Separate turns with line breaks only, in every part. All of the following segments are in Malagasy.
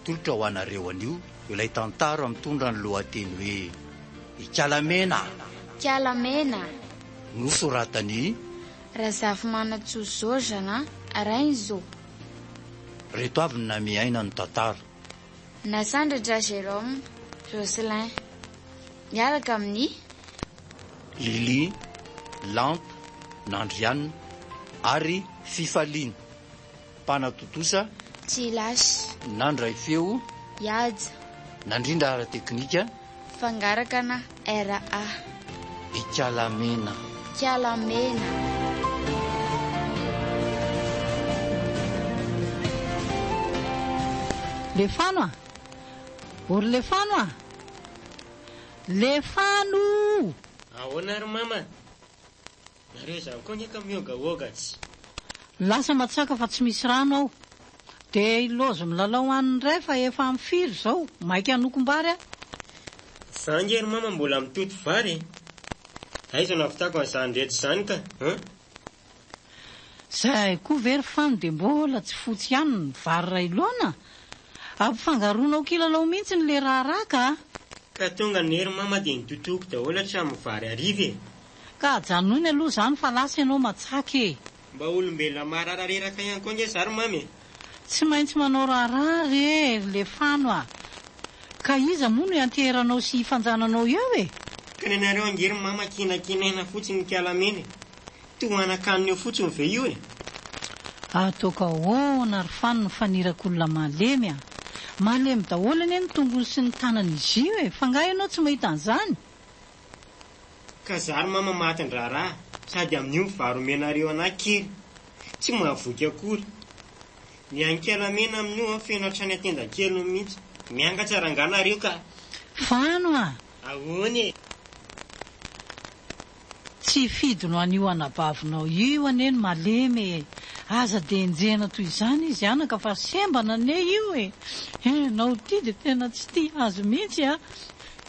Atolotra ho anareo anio ilay tantara mitondra ny lohateny hoe Ikalamena.
Ikalamena.
Nosoratan'i.
Razafimanantsoa Georges na Rainizo.
Reto avy ny namiaina ny tantara.
Nasandratra Jérôme, Jocelyn. Miaraka amin'i.
Lily, Lanta, Nandrianina ary Fifaliana. Mpanatontosa.
Tsilasy.
Nandray feo.
Ihaja.
Nandrindra ara-teknika.
Fangarakana RA.
Ikalamena.
Ikalamena.
Lefano a! O ry Lefano a! Lefano!
Ahoana ry mama? Nareo izany koa ange ka miogaoga tsy.
Lasa matsaka fa tsy misy rano ao. Dia ilaozy milalao any indray fa efa amin'ny firy izao? Maika hanokom-bary aho.
Za ange ry mama mbola mitoto vary e! Aiza no ahavitako an'izany rehetra izany ka an?
Zahay koa ve ry Fano dia mbola tsy fotsy ihany ny vary iray laona? Ampifangaroanao kilalao mihitsy le raharaha ka!
Ka tonga anie ry mama dia nitotoko daholo hatramin'ny vary hariva e!
Ka ajanony aloha izany fa lasa ianao matsaka e!
Mba olombelona maharara reraka ihany koa ange za ry mama e!
Tsy maintsy manao raharaha re ry Lefano a! Ka iza moa no ianteheranao sy ifanjananao eo e?
Ka ny anareo ange ry mama kinakinaina fotsiny mikalamena e! Toa anak'anona eo fotsiny ve io e?
Ataoko ahoana ry Fano ny fanirak'olona malemy a! Malemy daholo anie ny tongony sy ny tanan'izy io e! F'angaha ianao tsy mahita an'izany?
Ka za ry mama matin-draharaha sady amin'io ny vary omenareo anah kely tsy mahavoky akory. Ny an'i-Kalamena amin'io an feno hatrany an-tendakeliny mihitsy. Miangatra rangaha nareo ka!
Fano a!
Ahoana e?
Tsy fidiny ho an'io anabavinao io anie ny malemy e! Aza dia enjehina toy izany izy anaka fa sembana anie io e! Enao ity dia tena tsy tia azy mihitsy a!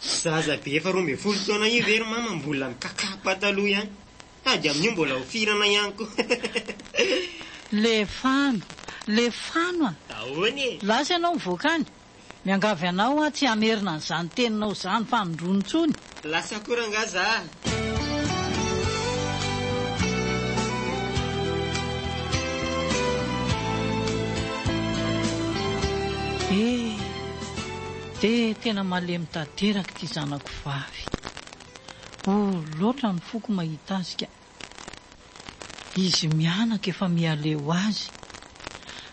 Zaza be efa 12 taona io ve ry mama mbola mikaka pataloha ihany? Sady amin'io mbola ho firana ihany koa.
Lefano, lefano a!
Ahoana e?
Lasa ianao mivoaka any. Miangavy anao aho tsy hamerina an'izany teninao izany fanindroany intsony.
Lasa koa rangaha za a!
Eh! Dia tena malemy tanteraka ity zanako vavy. Ory loatra ny foko mahita azy ka. Izy mianaka efa mihaleo azy.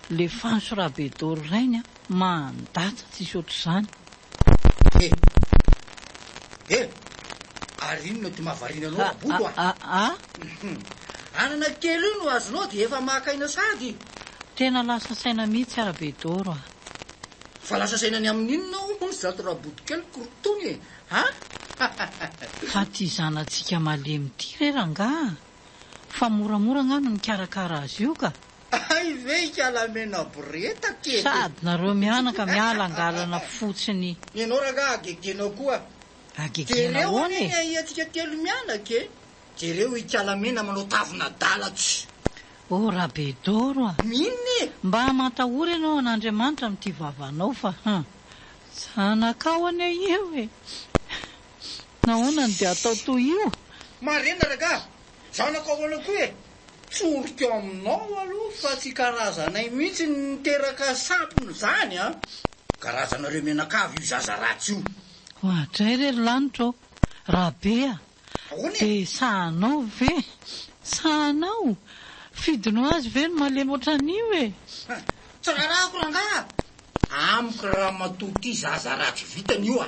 Le Fanso Rabedoro rainy an, mandatsa tsisy ohatr'izany.
Eh! Eh! Ary inona ity mahavariana anao Raboto a?
A a a!
Anana kely io no azonao dia efa maka aina sahady?
Tena lasa saina mihitsy aho Rabedoro a!
Fa lasa saina ny amin'inona hono izato Raboto keliko ry Tony e? A!
Fa ty zanatsika malemy ty re rangaha fa moramora nga no mikarakara azy io ka.
Hay ve ikala mena boretaka e!
Sady nareo mianaka mialangalana fotsiny.
Nenao rangaha agegenao koa.
Agegena
Jereo
ahoana
anie
e?
ny ahiantsika telo mianaka e! Jereo ikalamena manao tavin'adala tsy.
Oh Rabedoro a!
Minona e!
Mba matahory ianao an'Andriamanitra amin'ity vavanao fa hum. Zanakao anie io e! Nahoana no dia atao toy io?
Marina ragah! Zanako ahoana koa e! Tsoriko aminao aloha fa tsy karazanay mihitsy ny niteraka sampona izany an! Karazanareo mianakavy io zaza ratsy io.
Oadray re ry lanitra ô! Rabe a!
Ahoana e?
Dia sahanao ve? Sahanao? Fidiny ho azy ve no malemy ohatran'io e?
Tsy raharahako rangaha! Amiko ramatoa ity zaza ratsy vitany io a!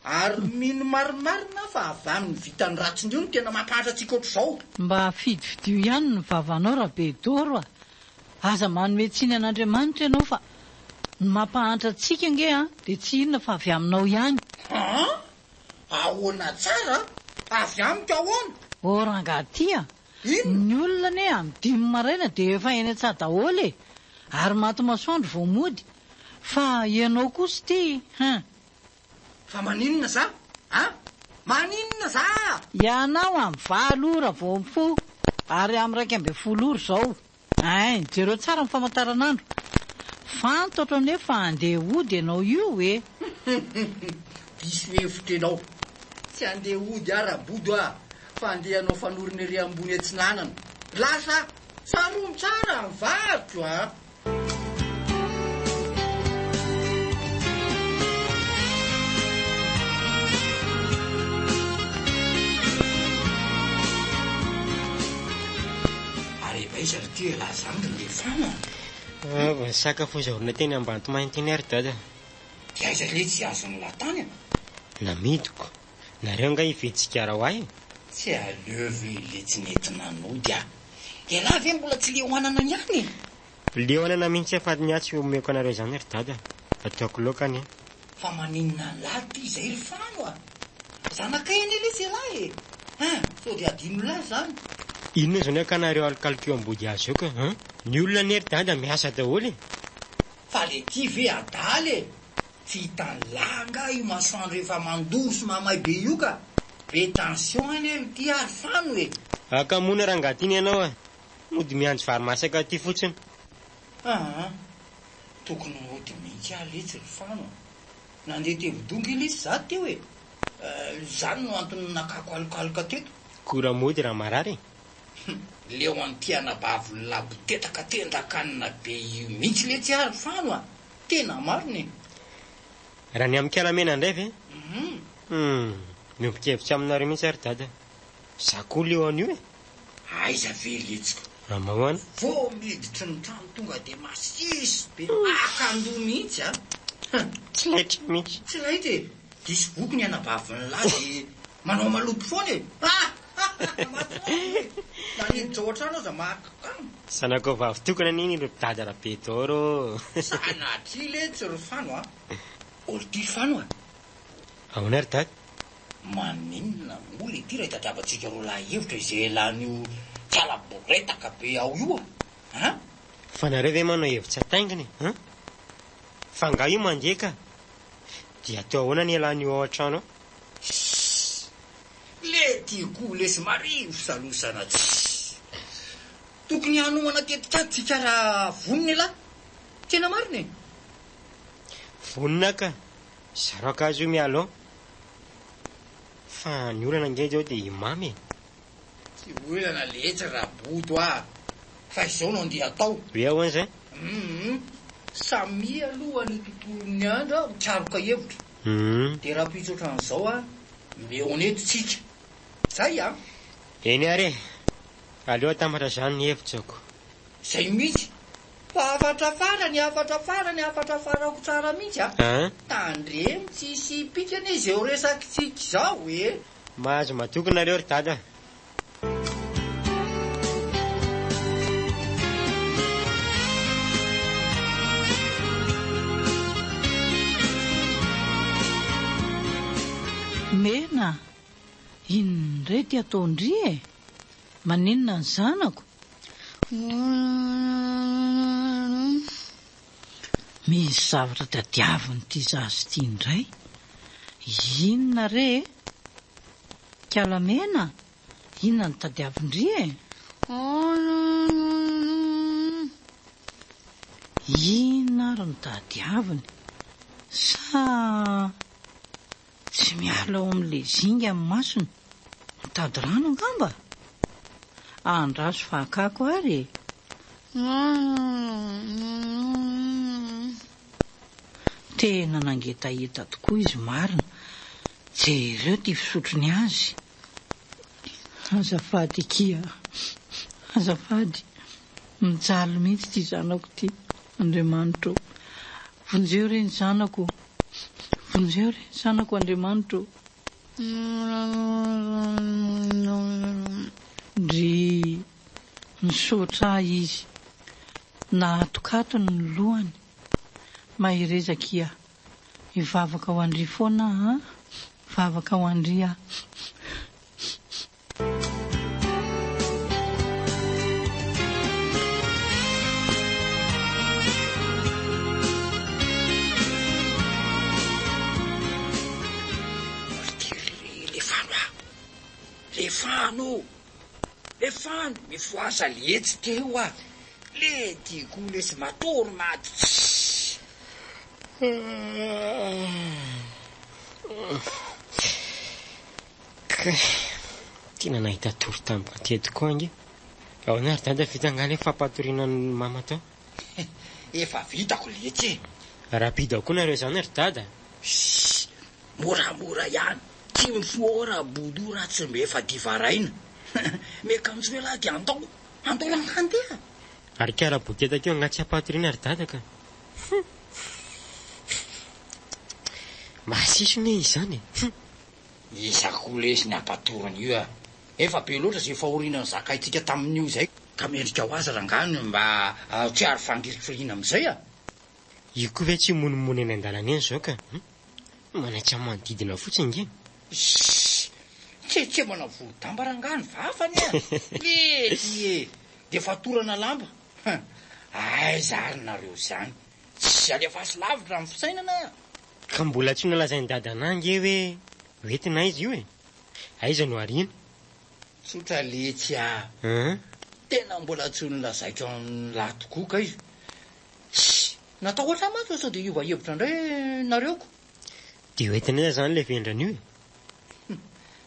Ary mino marimarina aho fa avy amin'ny vitany ratsiny io no tena mampahantra antsika ohatr'izao.
Mba fidifidio ihany ny vavanao Rabedoro a! Aza manome tsiny an'Andriamanitra ianao fa ny mampahantra antsika ange an dia tsy inona fa avy aminao ihany.
An! Ahoana tsara? Avy amiko ahoana?
Oh rangaha ty a!
Inona?
Ny olona anie amin'ny dimy maraina dia efa eny an-tsaha daholo e! Ary maty masoandro vao mody. Fa ianao kosa ity hein!
Fa maninona za? An? Maninona za?
Ianao amin'ny valo ora vao mifoha ary amin'ny 11 ora izao. Ein, jereo tsara ny famantaranandro. Fantatro anie fa handeha hody ianao io e!
Diso hevitra ianao. Tsy handeha hody aho Rabodo a! Fa handeha hanao fanorona ery ambony atsinanana. Lasa tsaromy tsara ny varotro a! Ary aiza ry ty elah zany ry Lefana a?
Vao nisakafo zaorina teny Ambatomainty iny ary dada.
Dia aiza letsy azon'lah tany a?
Namidiko. Nareo angaha hividy sigara ho ahy e?
Tsy aleo ve letsy nentina nody a? Elah ve mbola tsy leo anana ihany e?
Leo anana mihitsy aho fa ny ahy tsy omeko anareo izany ry dada. Ataoko laoka anie.
Fa maninona an'lah ty izay ry Fano a? Zanakay anie letsy elah e! Hein! Sao dia adinon'lah izany?
Inona izao ny hakanareo alokaloka eo ambody hazo eo ka hein? Ny olona anie ry dada miasa daholo e!
Fa le ty ve adala e! Tsy hitan'lah angaha io masoandro efa mandoro sy mamay be io ka! Be tension anie ry ty ary Fano e!
Hakamoana rangaha ty ny anao a! Mody miandry vary masaka aty fotsiny.
Aa! Tokony hody mihitsy aho letsy ry Fano a! Nandeha tebodonga i letsy za teo e! Izany no antony nakako alokaloka teto.
Koa raha mody raha marary e!
Hum! Leo an'ity anabavy labotetaka tendakanina be io mihitsy letsy aho ry Fano a! Tena marina e!
Raha ny amin'i Kalamena indray ve?
Hum!
Hum! Miombon-kevitra aminareo mihitsy aho ry Dada. Za koa leo an'io e!
Aiza ve letsy ka?
Amahoana?
Vao miditry ny trano tonga dia masiso be maka andoha mihitsy a! Hum!
Tsy laitra mihitsy.
Tsy laitra e! Diso boky ny anabavin'lah dia manao maloto foana e! Ha! Ha! Ha! Maty foana e! Na niditra ao an-trano aza mahakamo.
Zanakao vavy tokana anie iny ry Dada Rabedoro ô!
Sanatria letsy ry Fano a! Ol ty Fano a!
Ahoana ry Dada?
Maninona moa le ty raha itadiavantsika roalahy hevitra izay elan'io tsalaboretaka be ao io a! An?
Fa nareo ve manao hevitra taingina e! An? Fa angaha io mandeha ka? Dia atao ahoana ny elan'io ao an-trano ao?
Sss! Le ty koa lesy marivo salosana tss! Tokony hanomana tetikady tsika raha vonona elah! Tena marina e!
Vonona ka! Zarao ankazo io miala ao. Fa ny olana ange izao dia i Mamy e!
Tsy olana letsy Raboto a! Fa izao no andeha atao.
Hoe ahoana izay?
Hum! Samia aloha any tontolon'ny andro a, mikaroka hevitra.
Hum!
Dia rahampitso ohatran'izao a, mihaona eto tsika. Zay a!
Eny ary e! Aleo atambatra izany ny hevitrako.
Zay mihitsy! Fa hafatra farany, hafatra farany, hafatra farako tsara mihitsy a!
An?
Tandremo tsy hisy hipika anie izao resakitsika izao e!
Mahazo matoky nareo ry dada.
Mena, inona indray ity ataon-dry e? Maninona ny zanako? Misy zavatra tadiavin'ity zaza ity indray. Inona re e? Ikalamena, inona no tadiavin-dry e? Inona ary no tadiaviny? Sa Tsy miala ao amin'ilay zinga ny masony. Mitady rano angamba? Andraso fa hakako ary e! Tena nangetaheta tokoa izy marina. Jereo ity fisotrony azy. Azafady akia a! Azafady. Mijaly mihitsy ity zanako ity. Andriamanitra ô! Vonjeo re ny zanako ô! Vonjeo re ny zanako Andriamanitra ô! Ndrii! Nisaotra ahy izy. Nahatokatony ny lohany. Mahereza akia. Hivavaka ho an-dry foana aho an! Hivavaka ho an-dry aho.
Lefano ah! Lefano! Lefano! Mifohaza letsy teo ah! Le ty koa lesy matory maty tsy.
Kay, tena nahita tory tampoka teto koa ange. Ahoana ry dada vita angaha ilay fampatoriana an'i mama tao?
Efa vitako letsy e.
Rapide koa nareo izany ry dada.
Shh! Moramora ihany, tsy mifoha ao Rabodo raha tsy mba efa divaraina. Miakanjo elah dia andao, andao lah handeha.
Ary kara boketa keo angaha tsy ampatoriana ry dada ka. Hum! Masiso ne izany e! Hum!
Iza koa lesy ny ampatorana io a! Efa be loatra izay fahoriana nozakaintsika tamin'io izay ka mendrika ho azy rangahy ny mba tsy ary fangirifiriana amin'izay a!
Io koa ve tsy monomony eny an-dalana eny izao ka! Hum! Manaitra ny manodidina fotsiny nge!
Shh! Tsetsemana volo-damba rangahy ny vavany a! Lety e! Dia fatorana lamba! Hum! Aiza ary nareo izany? Tsy alefaso lavitra ny fisainana a!
Ka mbola tsy nolazain'i dadanà ange hoe hoentina aiza io e? Aiza no hariana?
Tsotra letsy a! Tena mbola tsy nolazaiko an'lah tokoa kay. Tssy! Natahotra aho mantsy sao dia hiova hevitra indray nareo ko.
Dia hoentina aiza izany ilay vendrana io e?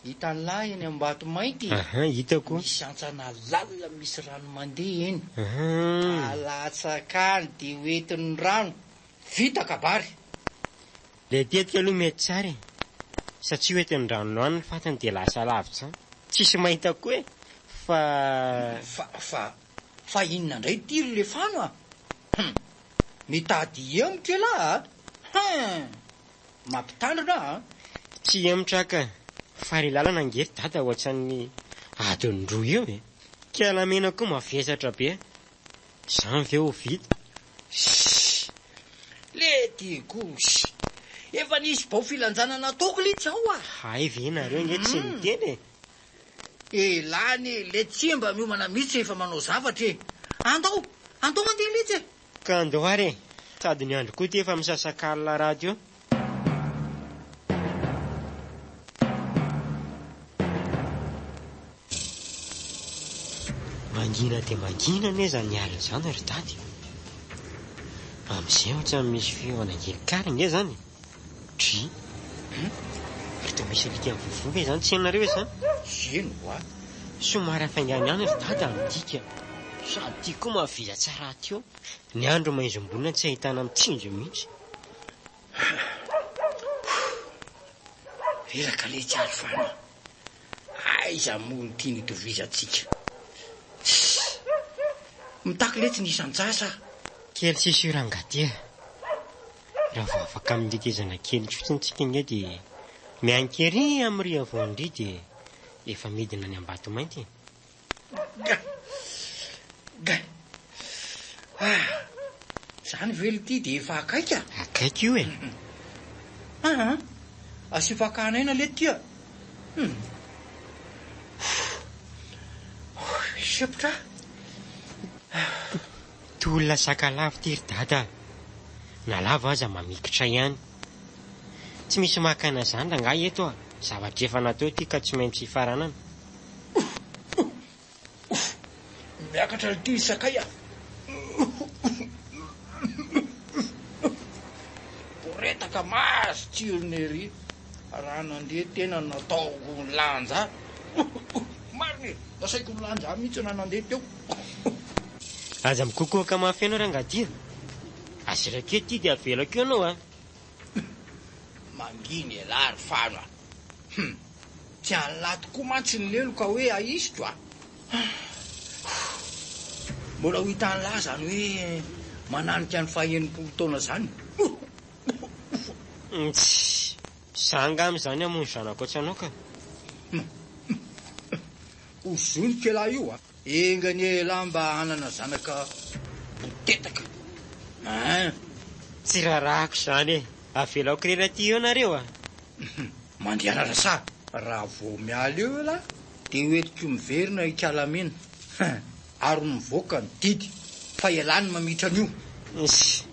Hitan'lah eny Ambatomainty e!
Aha, hitako.
Misy hantsana lalina misy rano mandeha eny.
Aha.
Alatsaka any dia hoentin'ny rano. Vita kabary!
Le tetika aloha mety tsara e! Satria hoentin'ny rano any ny fatiny dia lasa lavitra any. Tsisy mahita koa e! Fa.
Fa, fa, fa inona indray ity ry Lefano a? Hum! Mitady hihemotra elah a! Hum! Mampitandrina a!
Tsy hihemotra aho ka! Fa ry lalana ange ry dada ohatran'ny adiny roa eo e! Kialamena koa mavesatra be. Zany ve ho vita?
Shh! Lety gosy! Efa nisy bao filanjana nataoko letsy ao ah!
Hay ve nareo nge tsy miteny e!
Elah anie letsy tsy mba miomana mihitsy rehefa manao zavatra e! Andao! Andao mandeha letsy e!
Ka andao ary e! Sady ny andro koa ity efa misasakalina rahateo. Mangina dia mangina anie izany alina izany ry dada e! Amin'izay ohatran'ny misy feo an'Angelikary ange izany e! Dry! Hum! Ary toa misy alika mivovoa ve izany tsy henonareo ve izany?
Heno hoa!
Somary hafaingano ihany ry dada ny dika. Sady ity koa mahavita tsara rahateo. Ny andro maizim-bolana tsy ahitana mitsinjo mihitsy.
Reraka letsy ary fana. Aiza moa no tiany hitovizantsika. Tssy. Mitaky letsy ny isan-jasa.
Kely sisa io rangahy ty a. Raha vao afaka amin'ny tetezana kely fotsiny tsika ange dia mianika ery amin'ny riavoan-dry dia efa midina any Ambatomainty e.
Ga! Ga! Ah! Zany ve lty dia efa akaiky a?
Akaiky io e!
Aa! Asio fakana aina lety a! Hum! Sempotra ah!
Tolona sakalava ity ry dada a! Na lava aza mamikitra ihany. Tsy misy maka aina zany rangahy eto a! Zavatra efa natao ity ka tsy maintsy hifaranana.
Miakatra ity sakay a! Boretaka maso tsirony ery raha nandeha tena nataoko nilanja. Marina e! Nasaiko nilanja mihitsy raha nandeha teo.
Aza mikokoaka mafy eny rangahy a! Azerako eto ity dia avelako eo ianao a!
Mangina elah ry Fano a! Hum! Tsy an'lah tokoa mantsy ny lelo ka hoe ahisiko a! Mbola ho hitan'lah izany hoe mananika ny faha 60 taona izany.
Tssy! Za angamba izany hamono zanako tsy anao ka!
Ho zoniko elah io a! Enga anie elah mba hanana zanaka botetaka ein!
Tsy rarahako izany e! Avelako irery aty eo nareo a!
Mandehana rasahy! Raha vao miala eo elah dia ho entiko miverina i Kalamena hein! Ary mivoaka ny didy fa ialahy no mamitra an'io!
Iss!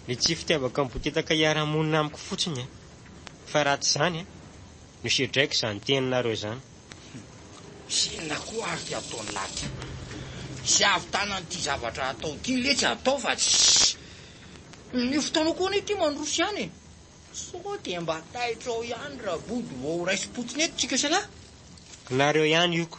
Ny tsy fitiavako an'i Botetaka hiara-monina amiko fotsiny an! Fa raha tsy izany an! Nosedraiko izany teninareo izany.
Inona koa ary ty ataon'lah ty? Tsy ahavitana an'ity zavatra atao ity letsy atao fa tsy. Ny fotoana koa anie ity mandroso ihany e. Sao dia mba taitra ao ihany Rabodo vao ho raisim-potsiny eto tsika salahy?
Nareo ihany io ko.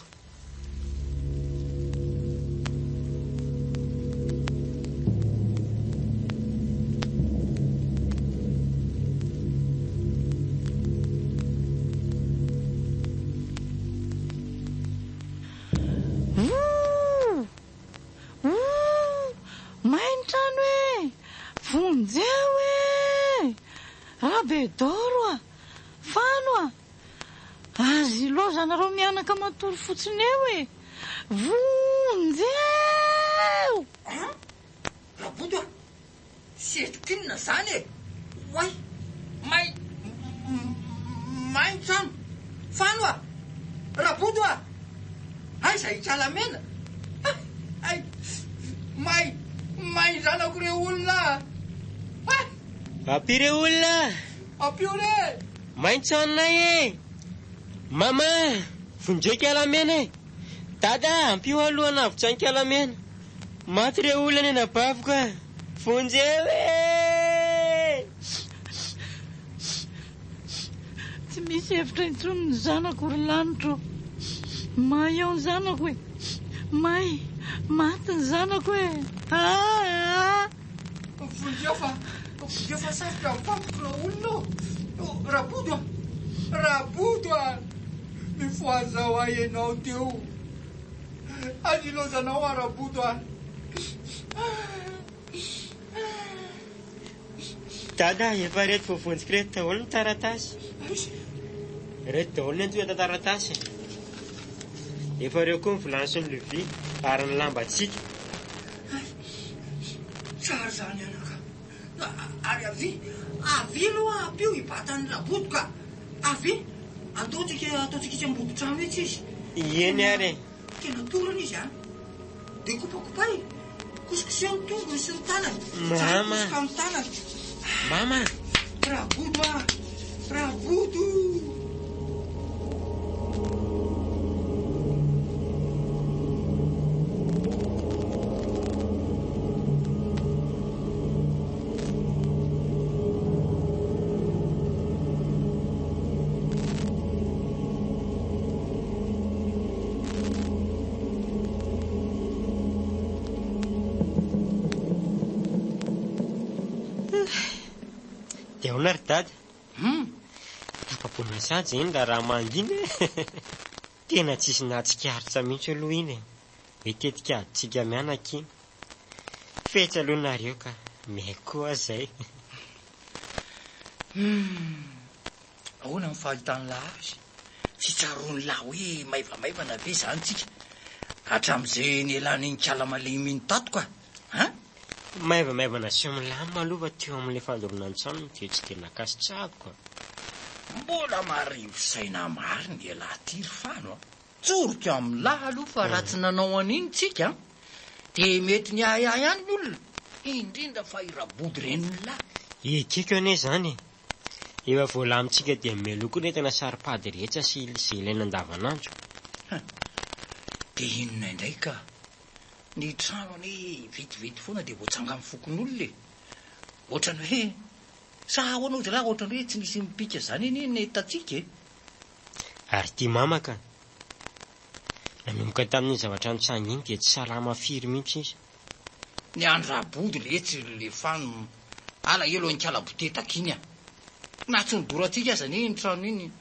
Ooh! Ooh! May ny trano e! Vonjeo e! Rabedoro a! Fano a! Aza ilaozanareo mianaka matory fotsiny eo e! Vonjeo!
An! Raboto a! Setroka inona izany e! Oay! May! May ny trano! Fano a! Raboto a! Aiza i Kalamena? Hay! May! May ny zanako re olona a! Hay!
Ampio re olona a!
Ampio re!
May ny tranonay e! Mama! Vonjeo Ikalamena e! Dada! Ampio aloha hanavotra an'Ikalamena! Maty ireo olona ny anabaviko a! Vonjeo e!
Tsy misy hevitra intsony ny zanako ry lanitro. May eo ny zanako e! May! Maty ny zanako e! Aa!
Vonjeo fa, vonjeo fa sarotra mifantoka ireo olona ô! Rabodo a! Rabodo a! Mifohaza ho ahy ianao teo. Aza ilaozanao aho Rabodo a!
Dada, efa reto voavonjiko reto daholo ny taratasy. Reto daholo ny antontan-taratasy. Efa ireo koa ny vilany sy ny lovia ary ny lambantsika.
Tsara izany anaka. Ary avia, avia aloha ampio hibata an'i Rabodo ka. Avia, ataontsika ataontsika etsy ambody trano etsy izy.
Eny ary e.
Tena torana izy an. Dia kopakopay, kosokoseho ny tongony sy ny tanany. Tsara
Mama.
kosoka amin'ny tanany.
Mama.
Rabodo a! Rabodo!
Dia ahoana ry dada?
Hum!
Tapa-bolana sahady izay iny raharaha manga iny e! Tena tsisy nahatsikaritra mihitsy aloha iny e! Hoe tetika adintsika mianaka iny. Fetsy aloha nareo ka, miaiky koa aho izay.
Hum! Ahoana ny fahitan'lah azy? Tsy tsaroan'lah hoe maivamaivana ve izany tsika hatramin'izay nialan'iny kala malemy iny tato ka? An?
Maivamaivana sy milamina aloha fa teo amin'ilay fandoroana ny tranony dia tsy dia nankasitrahako a!
Mbola marivo saina marina ialahy ty ry Fano a! Tsoriko amin'lah aloha fa raha tsy nanao an'iny tsika an, dia mety niahiahy ihany ny olona, indrindra fa i Rabodo renin'lah.
Ekeko anie izany e! Efa voalamintsika dia mialoha koa ny entana saro-pady rehetra sy izay ilaina andavanandro.
Hum! Dia inona indray ka? Ny trano anie vetivety foana dia voatsangan'ny fokonolona e! Ohatran'ny hoe, sa ahoana hozy lahy, ohatran'ny hoe tsy nisy nipika izany anie ny tatsika e!
Ary ity mama ka! Nanomboka tamin'iny zavatra nitranga iny dia tsy salama firy mihitsy izy.
Ny an-dRabodo letsy ry Lefano, alahelo an-kalabotetaka iny a! Na tsy nodorantsika aza anie iny trano iny,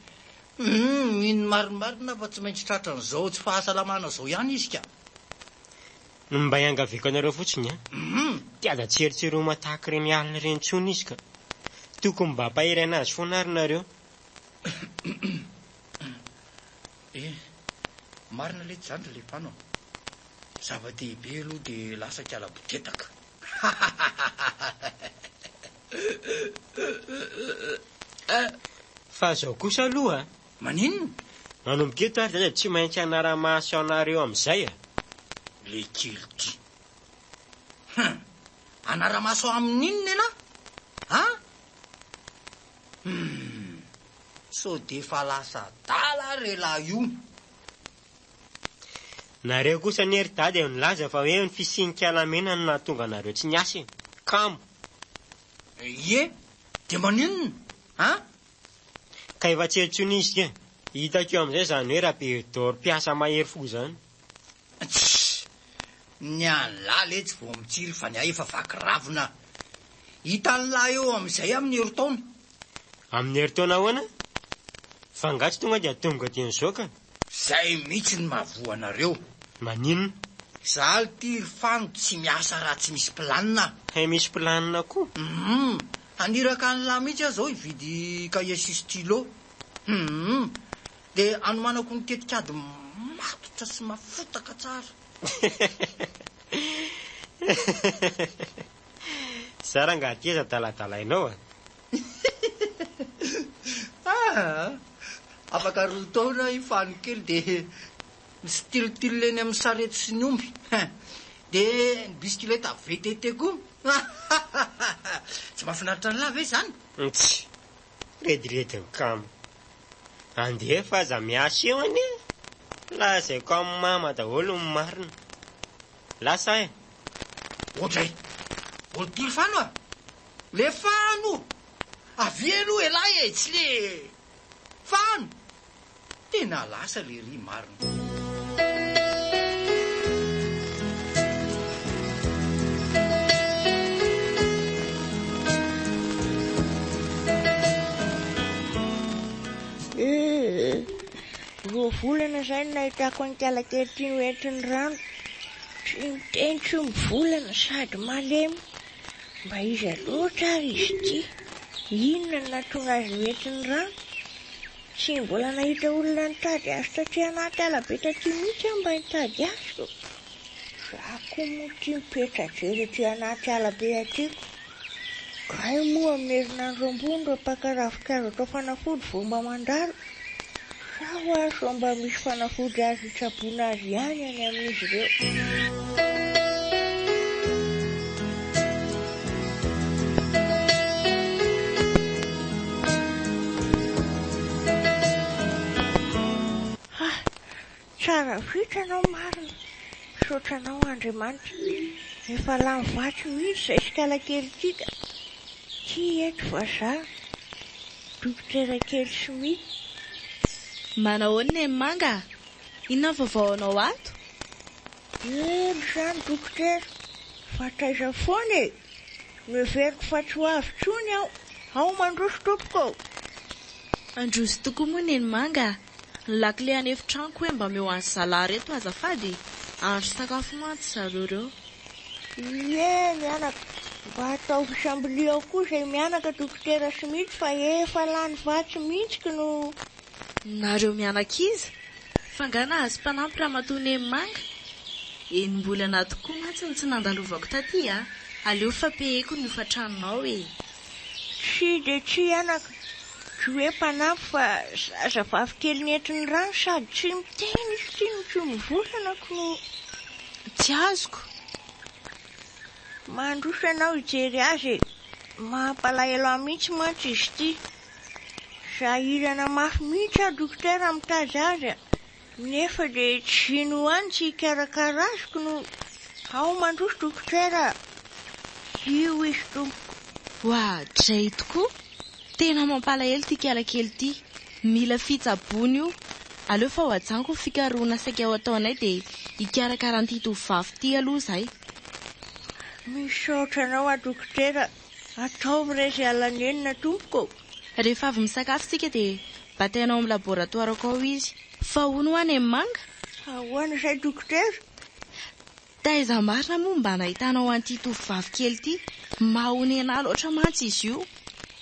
hum, mino marimarina fa tsy maintsy tratran'izao tsy fahasalamana izao ihany izy ka!
Ny mba iangaviako anareo fotsiny an! Tsy aza tserotseroma tahaka ireny alina ireny intsony izy ka! Tokony mba hampahery anazy foana ary nareo.
Eh, marina letsy izany ry Lefano a! Zava-dehibe aloha dia lasa kialabotetaka.
Fa zao kosa aloha a!
Maninona?
Manomboka eto ary zay dia tsy maintsy hanara-maso anareo amin'izay a!
Le kely ty. Hum! Hanara-maso amin'inona ialahy? An? Hum! Sao dia efa lasa adala ary ialahy io?
Nareo kosa anie ry dada e nilaza fa hoe ny fisian'ny Ikalamena no nahatonga anareo tsy niasa e. Kamo.
Ie, dia maninona an?
Ka efa tsy eo intsony izy e. Hitako eo amin'izay izany hoe Rabedor mpiasa mahery fo izany.
Tssy! Ny an'lah letsy vao mitsiry fa ny ahy efa vaky ravina. Hitan'lah eo amin'izay amin'ny herintaona.
Amin'ny herintaona ahoana? Fa angaha tsy tonga dia atomboka dieny izao ka?
Zay mihitsy ny mahavoa anareo.
Maninona?
Za lty ry Fano tsy miasa raha tsy misy planina.
Hay misy planina koa?
Humm! Haniraka an'lah mihitsy aho zao hividy cahier sy stylo. Humm! Dia hanomanako ny tetikady matotra sy mafotaka tsara.
Za rangaha ty aza adaladalainao a!
Aa! Afaka roa taona i Fano kely dia mi-style-tyle eny amin'ny sarety sy ny omby. Dia ny bisikileta VTT koa. Tsy mahafinaritra an'lah ve izany?
Tsia! Rediredin'ny kamo. Andeha fa aza miasa eo anie. Lazaiko amin'i mama daholo ny marina. Lasa aho e.
Oadray! Oadry Fano a! Le Fano! Avia aloha elah e, tsy le Fano! Tena lasa lery marina.
Eh, roa volana izay no nahitako an'ikala kely ity noentin'ny rano. Tsy miteny tsy mivolana sady malemy. Mba iza loatra ary izy ity? Inona no nahatonga azy noentin'ny rano? Tsy mbola nahita olona nitady azy taty anaty ala be taty mihitsy aho mba nitady azy ko. Za koa moa ity mipetra-drery aty anaty ala be aty ko. Kay moa amin'ny herinandro ambony ireo mpaka ravinkazo atao fanafody vao mba mandalo. Sa hoa sao mba misy fanafody azo itsaboana azy ihany any amin'izy ireo. Ha! Tsara vita anao marina! Misaotra anao Andriamanitra! Efa lany vatsy mihitsy izay sikala kely ity ka! Ty eto vazaha, Dokotera kely Smith.
Manahoana Neny Manga a! Inona ny vaovaonao ato?
Eny izany Dokotera, fa taiza foana e! Noheveriko fa tsy ho avy intsony aho. Ao mandroso tompoko ô!
Handroso tokoa moa Neny Manga a! Ny lakile any efitranoko hoe mba omeo an'i zalahy reto azafady e! Hahandro sakafo mantsy zareo ireo.
Ie mianaka, mba ataovy isam-bilia ao koa izay mianaka Dokotera Smith fa efa lany vatsy mihitsy kno.
Nareo mianaka iza? Fa nga nahazo mpanampy ramatoa Neny Manga? Enim-bolana tokoa mantsy no tsy nandalovako taty a! Aleo fa peheko ny hofan-tranonao e!
Tsia dia tsia anaka, tsy hoe mpanampy fa zazavavy kely nentin'ny rano sady tsy miteny izy ity no tsy mivolana kno.
Tsy azoko.
Mandroso ianao hijery azy e! Mampalahelo ahy mihitsy mantsy izy ity. Sahirana mafy mihitsy aho dokotera mitady azy a! Nefa dia tsy zino ho any tsy hikarakara azy kno. Ao mandroso dokotera a! Io izy tompoko.
Oadray tokoa! Tena mampalahelo ity kalakely ity. Mila fitsaboana io. Aleo fa ho ajanoko ny fikarohana saika ho ataonay dia hikarakara an'ity tovovavy ity aloha izahay.
Misaotra anao aho dokotera. Ataovy re izay alanenina tompoko ô.
Rehefa avy misakafo isika dia bataina ao amin'ny laboratoarako ao izy. Fa hono hoa Neny Manga?
Ahoana izay dokotera?
Taiza marina moa mba nahitanao an'ity tovovavy kely ity? Mahonena ahy loatra mantsy izy io.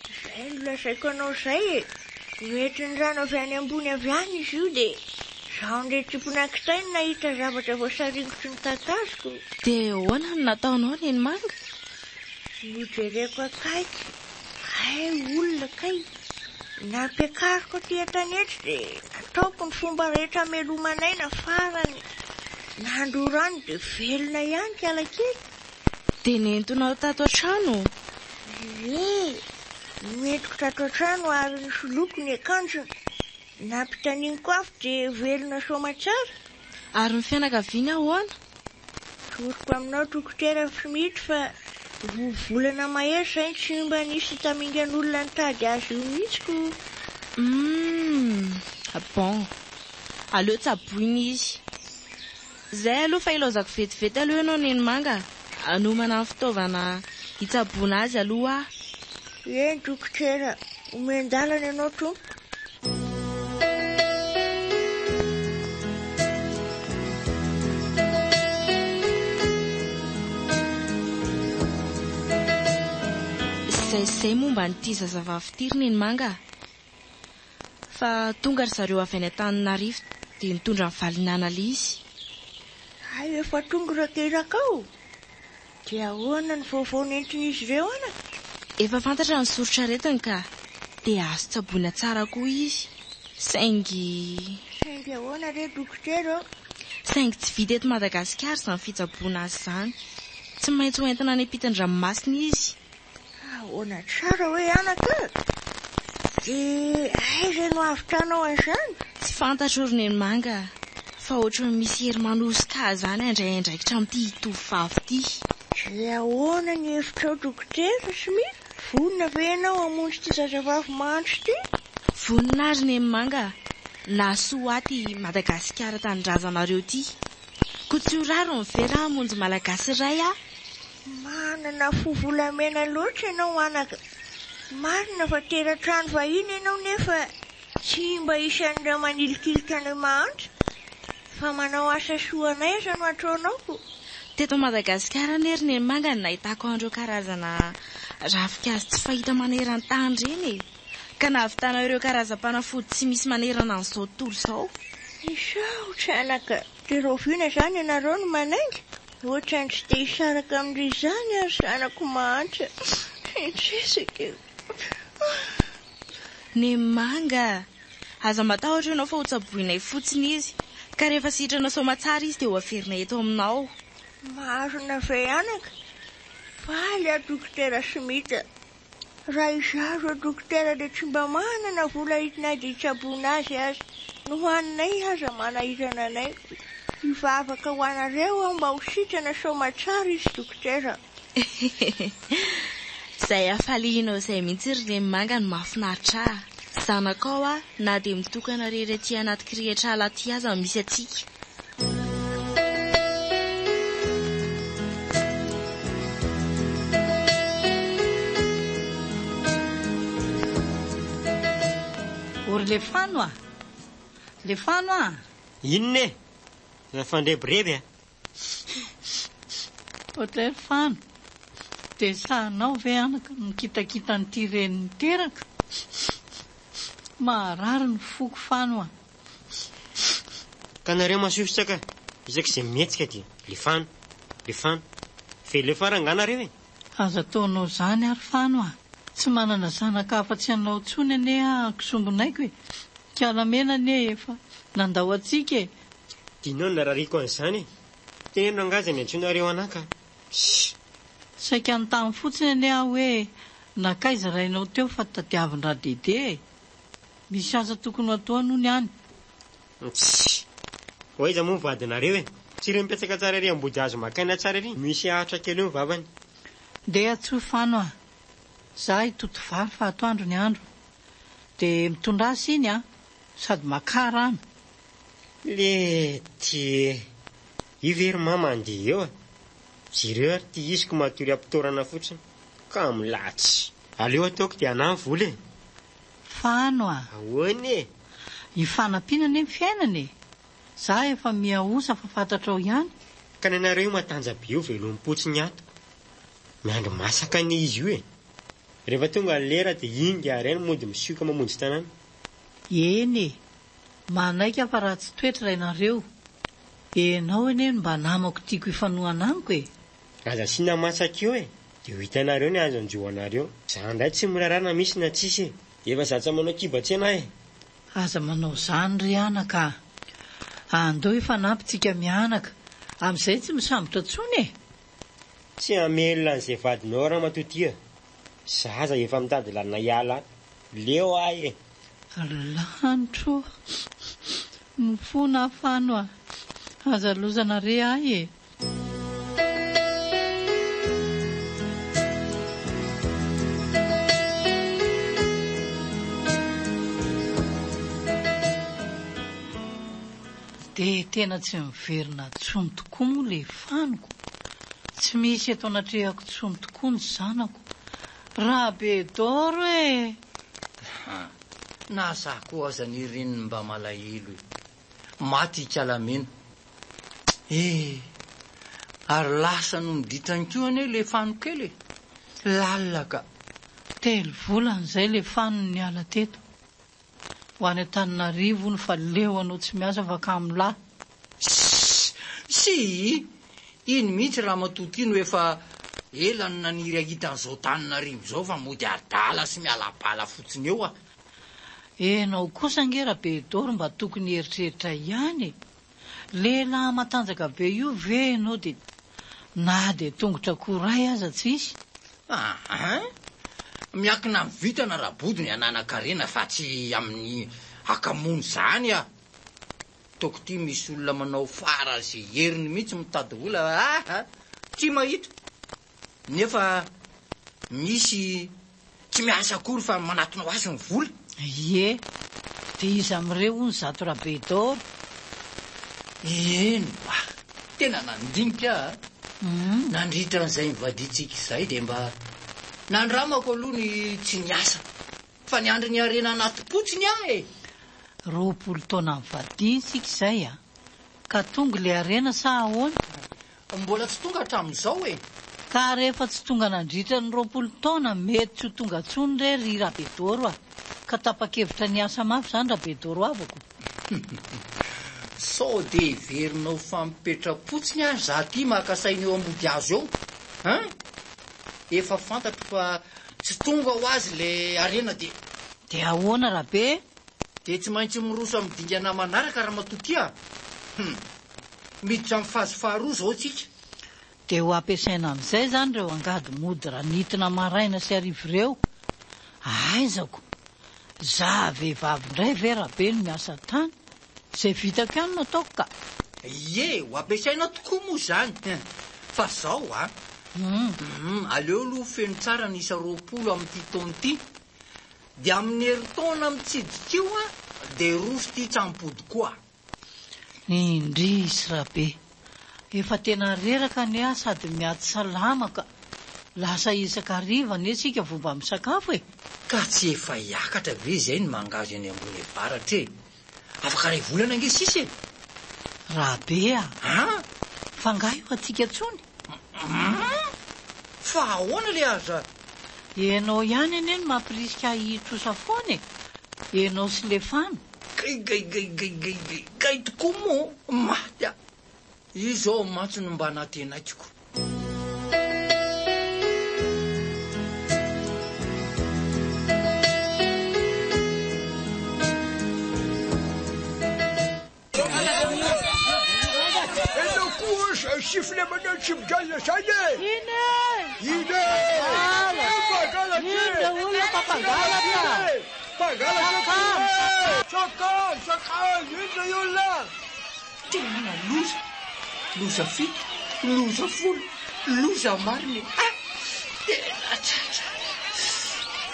Izay no lazaiko anao izay e! Noentin'ny rano avy any ambony avy any izy io dia izaho indray tompona kitay no nahita zavatra voasaringotry ny tatazoko.
Dia ahoana no nataonao Neny Manga?
Nojereko akaiky, hay olona kay! Nampiakariko aty an-tanety dia nataoko ny fomba rehetra hameloman'aina farany nandoro rano dia velona ihany kalakely.
Dia nentinao tato an-trano?
Ie, noentiko tato an-trano ary nosoloiko ny akanjony. Nampitaniny afo dia velona soamatsara.
Ary ny fianakaviany ahoana?
Tsoriko aminao Dokotera Smith fa roa volana mahery izay no tsy mba nisy tamingan'olona nitady azy io mihitsy ko.
Humm! Bon. Aleo tsaboina izy. Izay aloha fa ilaozako vetivety aloha ianao Neny Manga hanomana ny fitaovana hitsaboana azy aloha aho.
Eny Dokotera, omen-dalana ianao tompoko.
Izay izay momba an'ity zazavavy ity ry Neny Manga a! Fa tonga ry zareo avy any Antananarivo dia nitondra ny valiny analyse.
Hay efa tonga ireo terakao? Dia ahoana ny vaovao nentin'izy ireo anaka?
Efa fantatra ny soritr'aretiny ka, dia azo tsaboina tsara koa izy. Saingy.
Saingy ahoana re dokotera ô?
Saingy tsy vita eto Madagasikara izany fitsaboana azy izany. Tsy maintsy ho entina any ampitan-dranomasina izy.
Ahoana tsara hoe anaka? Dia aiza no ahavitranao an'izany?
Tsy fantatro ry Nenimanga fa ohatran'ny misy hery manosika ahy izany handray andraikitra amin'ity tovovavy ity.
Dia ahoana ny hevitrao Dokotera Smith? Vonona ve ianao hamonjy ity zazavavy mahantra ity?
Vonona aho ry Nenimanga, nahasoa ahy ity Madagasikara tanindrazanareo ity. Koa tsy ho rariny ve raha hamonjy Malagasy iray aho?
Manana fo volamena loatra ianao anaka. Marina fa tera-trano vahiny ianao nefa tsy mba isan'ireo manilikilika anay mahantra fa manao asa soa anay aza no ataonao ko.
Teto Madagasikara anie ry Nenimanga no nahitako an'ireo karazana ravinkazo tsy fahita maneran-tany ireny e! Ka nahavitana ireo karazam-panafody tsy misy manerana an'izao tontolo izao.
Misaotra anaka. Dia rahoviana izany ianareo no manainga? Ohatran'ny tsy te hisaraka amin-dry izany aho ry zanako mahantra. Indrisy e!
Nemanga a! Aza matahotra ianao fa hotsaboinay fotsiny izy. Ka rehefa sitrana soamatsara izy dia ho averinay eto aminao.
Marina ve anaka? Faly aho Dokotera Smith a! Raha izaho izao dokotera dia tsy mba manana vola entina dia hitsaboana azy aza. Ny hohaninay aza manahirana anay. Hivavaka ho anareo aho mba ho sitrana soamatsara izy dokotera.
Izay hafalianao izay mihitsy ry Renimanga no mahafinaritra ahy. Zanakao aho na dia mitokana irery aty anaty kirihitr'ala aty aza no misy antsika.
O ry Lefano a! Lefano a!
Inona e? Mifandrebireby a!
Ohatray ry Fano, dia sahinao ve anaka ny mikitakita an'ity reny niteraka? Maharary ny foko Fano a!
Ka nareo masosotra ka, isaky izay mihetsika dia lefano, lefano. Veleo fa rangahy nareo e!
Aza ataonao izany ary Fano a! Tsy manana zanaka afa-tsy anao intsony anie aho kisombinaiko e! Ikalamena anie efa nandao antsika e!
Dinao ny narariako an'izany e! Teneno rangahy izay niantsoanareo anah ka! Shh!
Saika nitany fotsiny anie aho hoe nankaiza rainao teo fa tadiavin-dRadede e! Misy asa tokony ho ataony hono any.
Tssy! Ho aiza moa ny vadinareo e? Tsy ireo mipetraka tsara ery ambodihazo maka aina tsara ery? Misy ahitra kely eo ny vavany.
Ndeha antsoy Fano a! Za hitoto vary fa atoandro ny andro. Dia mitondrà siny a! Sady makà rano.
Lety e! Io ve ry mama andeha eo a? Jereo ary ty iziko matory ampitorana fotsiny. Kamo latsy. Aleo ataoko dia anah ny vola e!
Fano a!
Ahoana e?
Ifanampiana anie ny fiainana e! Za efa miha-osa fa fantatrao ihany.
Ka ny anareo io matanja-be io velomim-potsiny ato. Miandry masaka anie izy io e! Rehefa tonga ny lera dia iny dia reny mody misioka mamonjy tanàna.
Eny e! Manaiky aho fa ratsy toetra rainareo. Enao anie no mba namako tiako hifanohana amiko e!
Aza asiana masaka eo e! Dia ho hitanareo ny azo hanjo anareo. Za ndray tsy miraharaha na misy na tsisy e! Efa zatra manao kiba-tsena aho e!
Aza manao izany ry anaka a! Andao hifanampy tsika mianaka, amin'izay tsy misambotra intsony e!
Tsy hamelona an'izay vadinao ramatoa ty a! Za aza efa mitady lalana hiala ato. Leo aho e!
Ry lanitro ô! Mifona aho Fano a! Aza lozana re ahy e! Dia tena tsy miverina intsony tokoa moa ilay faniko. Tsy misy eto anatrehako intsony tokoa ny zanako. Rabedoro e!
Na za koa aza anie reniny mba malahelo e! Maty Ikalamena. Eh! Ary lasa noho ny ditrany koa anie le fano kely e! Lalina ka!
Telo volana izay le fano no niala teto. Ho any Antananarivo hono fa leo anao tsy miasa fa kamo lahy.
Tsia! Iny mihitsy ramatoa ity no efa ela no naniry hahita an'izao Tananarivo izao fa mody adala sy miala bala fotsiny eo aho.
Enao kosa ange Rabedoro mba tokony hieritreritra ihany e! Lehilahy matanjaka be io ve enao dia na dia tongotra akoho iray aza tsisy?
Aa! Miankina amin'ny vintana Rabodo ny hananan-karena fa tsy amin'ny hakamoana izany ah! Ataoko ity misy olona manao fara izay heriny mihitsy mitady vola aa! Tsy mahita! Nefa misy tsy miasa akory fa manatona ho azy ny vola.
Ie, dia iza amin'ireo hono zato Rabedoro?
Eny ba! Tena nandinika aho a! Nandritra an'izay nivadiantsika izay dia mba nandramako aloha ny tsy niasa fa niandry ny harena anatim-potsiny aho e!
20 taona nivadiantsika izay a! Ka tonga ilay harena sa ahoana?
Mbola tsy tonga hatramin'izao e!
Ka rehefa tsy tonga nandritra ny 20 taona mety tsy ho tonga intsony re ry Rabedoro a! Ka tapa-kevitra ny hiasa mafy izany Rabedoro havako?
Sao dia heverinao fa mipetra-potsiny ary za ty maka saina eo ambodihazo eo? Hein? Efa fantatro fa tsy tonga ho azy le harena dia.
Dia ahoana Rabe?
Dia tsy maintsy miroso amin'ny dingana manaraka ramatoa ty a! Hum! Miditra amin'ny phase faharoa izao tsika.
Dia ho ampiasaina amin'izay izany ireo angady mody ranitina maraina sy hariva ireo? Aizako! Za vehivavy indray ve Rabe no miasa tany? Izay vitako ihany no ataoko ka!
Ie, ho ampiasaina tokoa moa izany. Fa zao a! Hum, aleo aloha feno tsara ny isa 20 amin'ity taona ity. Dia amin'ny herintaona mitsidika io a, dia roso ity tsampody koa.
Indrisy Rabe, efa tena reraka anie aho sady miady salama ka. Lasa isaka hariva anie tsika vao mba misakafo e.
Ka tsy efa hiakatra ve izay ny mangahazo eny ambony avaratra e? Afaka iray volana ange sisa e!
Rabe a!
An?
Fa angaha io antsika intsony?
Hum! Fa ahoana le aza?
Ianao ihany anie no mampirisika ahy hitrosa foana e! Ianao sy Lefano.
Kay kay kay kay kay kay kay tokoa moa maty aho. Izao mantsy no mba nantenaiko.
Enao koa sifflet manao tsy mijanona zany e!
Iny e!
Iny e! Mpangalatra e!
Iny le olona fa mpangalatra!
Mpangalatra koa e! Sakany! Sakany! Iny le olona!
Tena loza! Loza fito, loza folo, loza marina e! Ah! Tena tratra!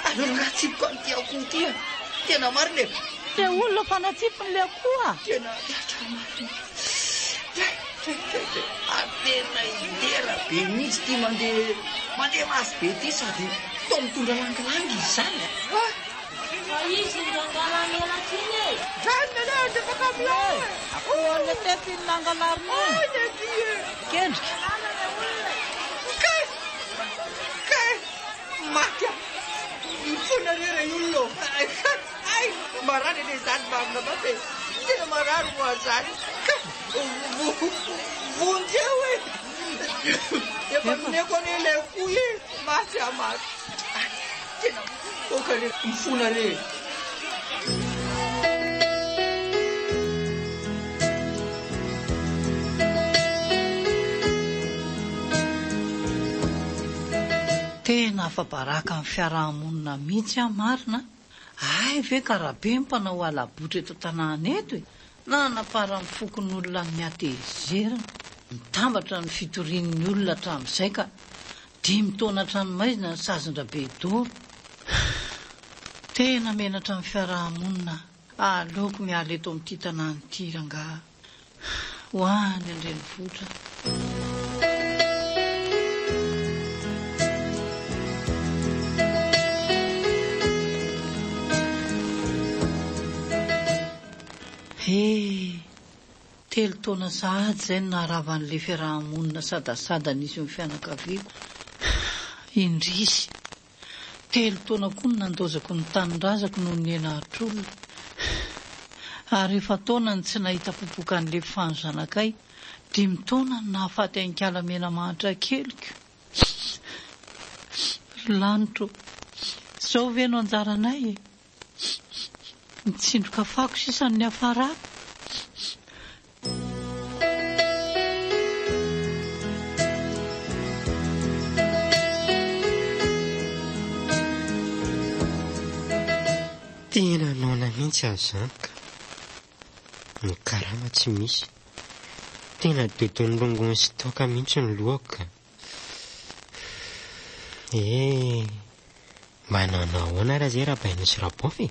Aleo rangahy atsipiko an'ity akoho ity a! Tena marina e!
Le olona fa natsipiny le akoho a!
Tena tratra marina! Dray, dray, dray, dray! Ary tena hidera be mihitsy ity mandeha mandeha mafy be ity sady toa mitondra langilangy izy izany a! Ah!
Fa izy iny nangalan'elatra iny e!
Janona le aza fa kamilao e!
Akoho le teto iny nangalarina iny!
Ay le ty e!
Kendrika!
Kay! Kay! Maty aho! Mifona re ray olona ô! Hay! Marary anie izany marina mafy e! Tena marary moa izany! Kay! Vonjeo e! Efa nomeko anie ilay akoho e! Maty aho maty! Tena oka re! Mifona re!
Tena afa-baraka amin'ny fiaraha-monina mihitsy aho marina a! Hay ve ka Rabe ny mpanao hala-botra eto an-tanàna eto e! Nanaparan'ny fokonolona ny hatezerana. Nitambatra ny fitorian'ny olona hatramin'izay ka dimy taona an-tranomaizina ny sazin-dRabedoro. Tena menatra ny fiaraha-monina. Aleoko miala eto amin'ity tanàna ity rangaha. Ho any an-drenivohitra. He! Telo taona sahady izay no naharavan'ilay fiaraha-monina sadasada nisy ny fianakaviako. Indrisy! Telo taona koa no nandaozako ny tanindrazako noho ny henatr'olona. Ary efa-taona no tsy nahita popoka an'ilay fano zanakay. Dimy taona no nahafaty an'ikala mena mahantra keliko. Ry lanitra ô! Izao ve no anjaranay e? Mitsindroka fako sisa no niafarako.
Tena noana mihitsy aho izany ka. Ny karama tsy misy. Tena dodon'ny rongony sy toaka mihitsy ny lohako ka. Eh, mba nanao ahoana ary zay Rabaina sy Rabaofy e?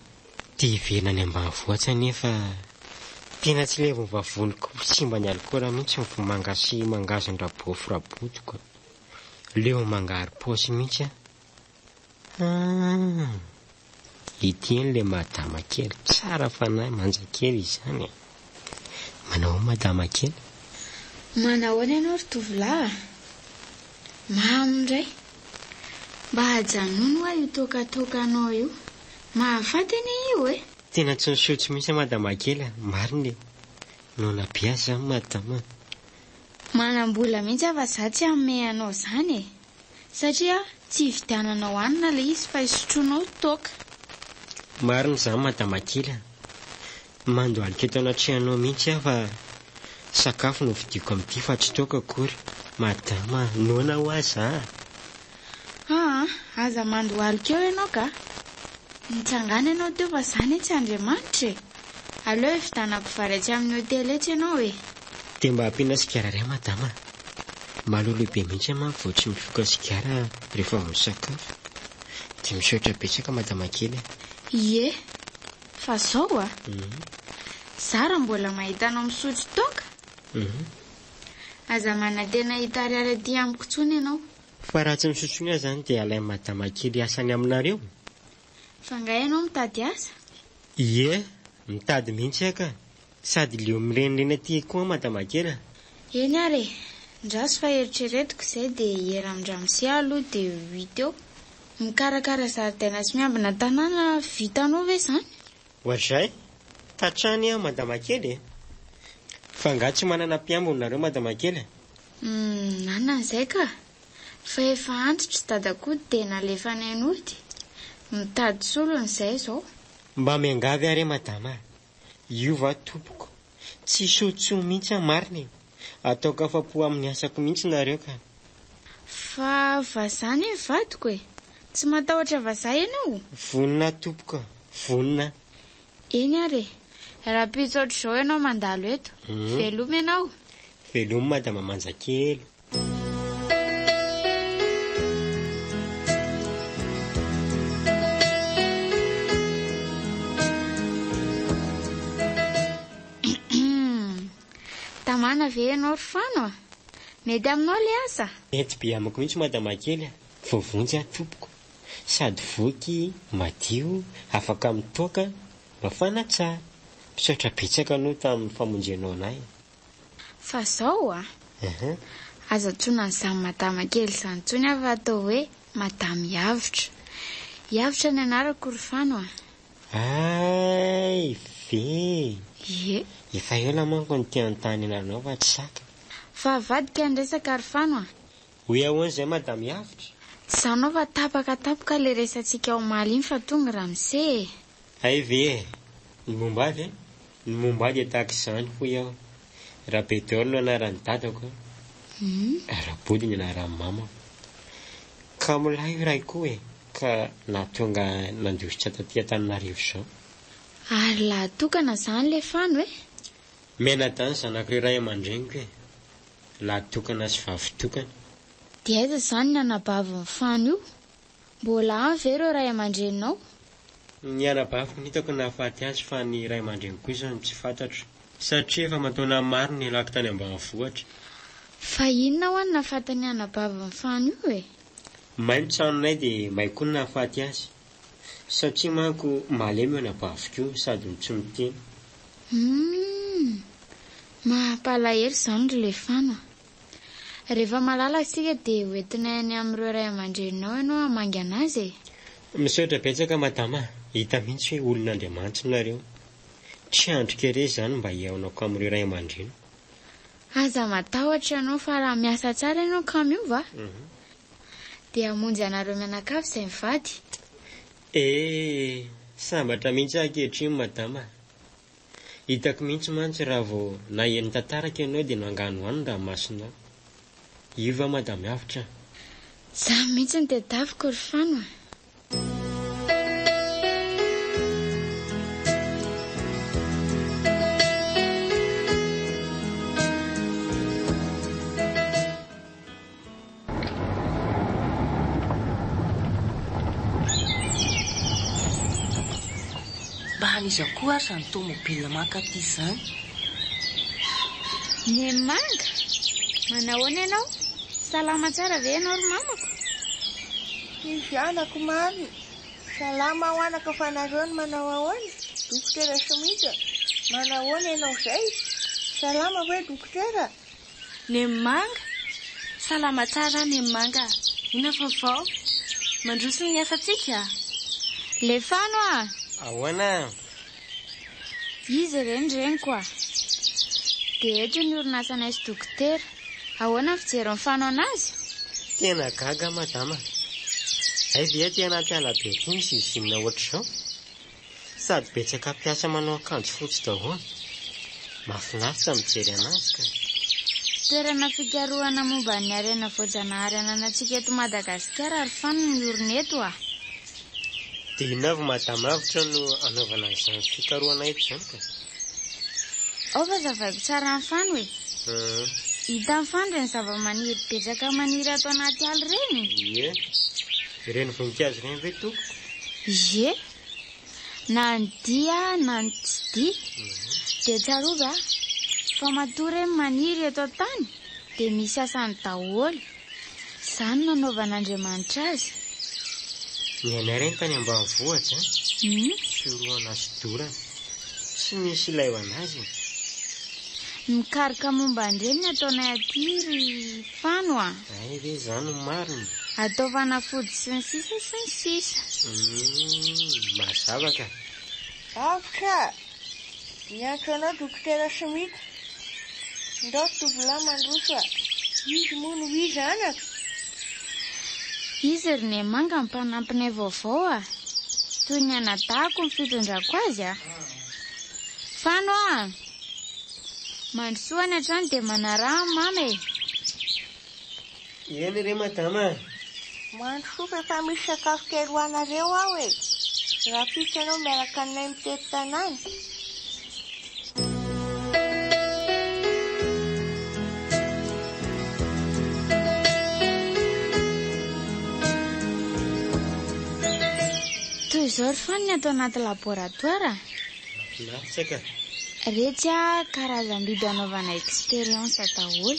Te hiverina any ambanivohitra anefa tena tsy levon'ny vavoniko simba ny alikaola mihitsy ny vomanga sy mangazon-dRabaofy Rabodoko. Leo mangaro-paosy mihitsy aho. Ah, ity eny le madama kely, tsara fanahy, manja kely izany e. Manao ahoana madama kely?
Manahoana ianao ry tovolahy a? Mamo indray. Mba ajanony hoa io toakatoakanao io. Mahafaty anie io e!
Tena tsy nisotro mihitsy aho madama kely a, marina e. Noana be aza izany madama a.
Manam-bola mihitsy aho fa za tsy hanome anao izany e. Satria tsy hividiananao hanina ilay izy fa hisotroanao toaka.
Marina izany madama kely a. Mandohalika eto anatrehanao mihitsy aho fa sakafo no vidiako amin'ity fa tsy toaka akory. Madama a, noana hoa za a.
Aa, aza mandohalika eo ianao ka. Nitsangana ianao teo fa za anie tsy Andriamanitra e. Aleo hividianako vary atsy amin'ny hotely etsy ianao e.
Dia mba ampiana sigara iray madama a. Malolo be mihitsy aho manko vao tsy mifoka sigara rehefa avy misakafo. Dia misaotra betsaka madama kely a.
Ie, fa zao a. Za raha mbola mahita anao misotro toaka, aza manantena hitariary aty amiko intsony ianao.
Fa raha tsy misotro intsony aho izany dia alain'i madama kely hiasa any aminareo?
Fa angaha ianao mitady asa?
Ie, mitady mihitsy aho ka. Sady leo mirenireny aty koa madama kely a!
Eny ary e! Ndraso fa eritreretiko izay dia hiera amin-dramose aho aloha dia ho hita eo. Mikarakara zaridaina sy miambina tanàna vitanao ve izany?
Oadray! Tatrany aho madama kely e! Fa angaha tsy manana mpiambina nareo madama kely a?
Humm, nanana izay ka! Fa efa antitra i dada koa dia nalefanay nody. Mitady solony izay izao.
Mba miangavy aho re madama a! Io va tompoko? Tsy soatsoa mihitsy aho marina e! Ataoko afa-po amin'ny asako mihitsy nareo ka!
Fa vazaha anie ny vadiko e! Tsy matahotra vazaha ianao?
Vonona aho tompoko a! Vonona aho!
Eny ary e! Rahampitso ohatr'izao ianao mandalo eto. Veloma ianao!
Veloma madama manja kely!
Tamana ve ianao ry Fano a? Mety aminao le asa?
Mety be amiko mihitsy madama kely a! Voavonjy aho tompoko. Sady voky, madio, afaka mitoaka, mafana tsara. Misaotra betsaka anao tamin'ny famonjenao anay.
Fa zao a! Aza antsoina an'izany madama kely izany intsony aho fa atao hoe madame Iavotra. Iavotra ny anarako ry Fano a!
Hay ve!
Ie.
Efa ela manko no te hanontany anaranao fa tsy saka.
Fa avadika ny resaka ry Fano a!
Hoe ahoana izay madame Iavotra?
Tsy zanao fa tapaka tampoka ilay resatsika omaly iny fa tonga ramose e!
Hay ve e! Ny momba ahy ve? Ny momba ahy dia tahaka izany hoy aho. Rabedor no anaran'ny dadako an! Rabody ny anaran'ny mamako. Kamo lahy io raiko io e! Ka nahatonga nandositra taty Antananarivo izao.
Ary lahy tokana izany ilay Fano e?
Mianadahy ny zanak'ireo ray aman-dreniko e. Lahy tokana sy vavy tokana.
Dia aiza izany ny anabavin'i Fano io? Mbola any ve ireo ray aman-dreninao?
Ny anabaviko no hitako nahafaty azy fa ny ray aman-dreniko kosa no tsy fantatro satria efa aman-taona maro no nialako tany ambanivohitra.
Fa inona hoa no nahafaty ny anabavin'i Fano io e?
May ny tranonay dia may koa ny nahafaty azy. Satria manko malemy io anabaviko io sady no tsy miteny.
Humm! Mampalahelo izany ry Lefano a! Rehefa malalaka isika dia ho entinay any amin'ireo ray aman-dreninao ianao hamangy an'azy e!
Misaotra betsaka madama a! Hita mihitsy hoe olon'Andriamanitra nareo. Tsy andriko ery izany mba hihaonako amin'ireo ray aman-dreniko.
Aza matahotra ianao fa raha miasa tsara ianao ka miova dia hamonjy anareo mianakavy izay mivady.
Eh! Sambatra mihitsy aho ankehitriny madama a! Hitako mihitsy mantsy raha vao naheno tantarako ianao dia nanganohano ny ranomasonao. Io va madame Avotra a?
Izany mihitsy no tadiaviko ry Fano a!
Mba an'iza koa ary izany tomobile mankaty izany?
Neny Manga, manahoana ianao? Salama tsara ve ianao ry mamako?
Izy anako marina. Salama aho anaka fa nareo no manao ahoana? Dokotera Smith, manahoana ianao izay? Salama ve dokotera?
Neny Manga, Salama tsara Neny Manga a! Inona vaovao? Mandroso ny asantsika?
Lefano a!
Ahoana?
Izy ireny reniko a! Dia eto ny orinasanay sy dokotera. Ahoana ny fijerin'i Fano anazy?
Tena gaga aho madama. Hay ve aty anaty ala be aty misy usine ohatr'izao? Sady betsaka mpiasa manao akanjo fotsy daholo. Mahafinaritra mijery anazy ka.
Toerana fikarohana momba ny harena voajanahary ananantsika eto Madagasikara ry Fano no miorina eto a!
Dia inona avy madama Avotra no anaovana an'izany fikarohana eto izany ka?
Ao fa zavaiko tsara an'i Fano e! Hitan'i Fano ireny zavamaniry betsaka maniry ato anaty ala ireny?
Ie. Ireny voninkazo ireny ve tompoko?
Ie. Na ny dia na ny tsy dia. Dia tsarovy a, fa matoa ireny maniry eto an-tany dia misy asany daholo. Izany no nanaovan'Andriamanitra azy.
Ny anay ireny tany ambanivohitra an, sorohana sy dorana. Tsy misy ilaivana azy e.
Mikaroka momba an'ireny ny ataonay aty ry Fano a!
Hay ve izany no marina?
Atao fanafody sy ny sisa sy ny sisa.
Humm, mazava ka.
Avotra! Miantso anao Dokotera Smith. Ndao ry tovolahy mandroso a! Izy moa no iza anaka?
Izy ry Nemanga ny mpanampinay vaovao a! Toy ny anadahiko ny fitondrako azy a! Fano a! Mandrosoa any an-trano dia manaraha an'i Mama e!
Eny re madama a!
Mandrosoa fa efa misy sakafo kely ho anareo ao e! Rahampitso ianao miaraka aminay mitety tanàna.
Toy izao ry Fano ny ato anaty laboratoire a!
Mahafinaritra ka!
Retsy a, karazam-biby anaovana expérience daholo.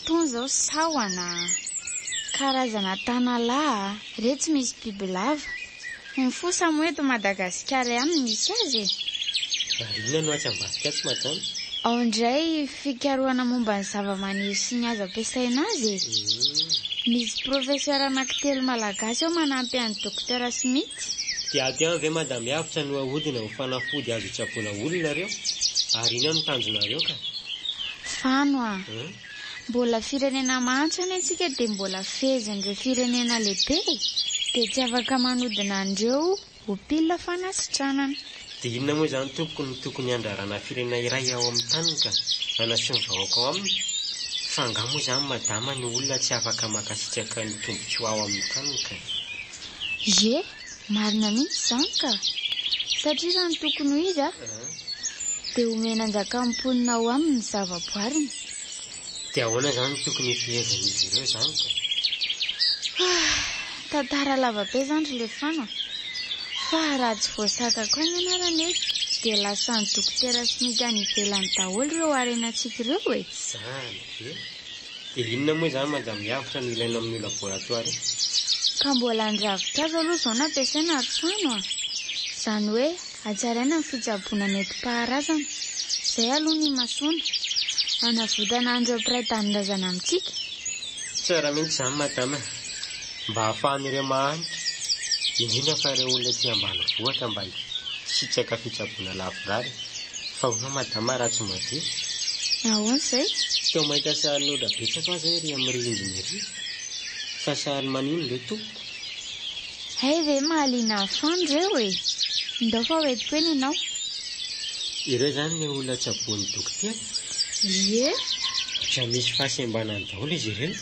Tony izao sahona a, karazana tanalahy a, retsy misy bibilava. Ny fosa moa eto Madagasikara ihany no misy azy e!
Ary inona no atsy ambadika atsy madama?
Ao indray fikarohana momba ny zava-maniry sy ny azo ampiasaina azy e! Misy professeur anankitelo malagasy ao manampy an'i Docteur Smith.
Dia ato ihany ve madame Avotra no ahodina ho fanafody azo itsaboana olona nareo? Ary inona no tanjonareo ka?
Fano a! Mbola firenena mahantra anie tsika dia mbola fehezin'ireo firenena lehibe e! Dia tsy afaka manodina an'ireo ho pile fanasitranana.
Dia inona moa izany tompoko no tokony handrarana firenena iray ao amin'ny taniny ka hanasoa ny vahoaka ao aminy? Fa angaha moa izany madama ny olona tsy afaka mankasitraka ny tombotsoa ao amin'ny taniny ka?
Ie, marina mihitsy izany ka! Satria raha ny tokony ho izy a! Dia omena anjakan'ny mponina ao aminy ny zavaboariny.
Dia ahoana izany no tokony hifehezan'izy ireo izany ka?
Tantara lava be izany ry Lefano a! Fa raha tsy voasakako any ianareo anie dia lasan'ny Dokotera Smith any ivelany daholo ireo harenantsika ireo e!
Izany ve? Dia inona moa izany Madame Iavotra no ilaina amin'io laboratoire io?
Ka mbola ny ravinkazo aloha izao no ampiasaina ry Fano a! Izany hoe hatsaraina ny fitsaboana nentim-paharazana. Izay aloha no imasoana. Hanavotana an'ireo mpiray tanindrazana amintsika.
Tsara mihitsy izany Madame a! Mba hahafahan'ireo mahantra, indrindra fa ireo olona aty ambanivohitra mba hisitraka fitsaboana lavorary. Fa hono madama raha tsy madio?
Ahoana izay?
Toa mahita sarin'olona betsaka aho izay ery amin'ny rindrina ery. Fa sary manino ireo tompoko?
Hay ve mahaliana hafano ireo e! Ndao fa ho entiko eny ianao.
Ireo izany ilay olona tsaboin'ny dokotera?
Ie.
Ohatran'ny misy fahasembanany daholo izy ireo.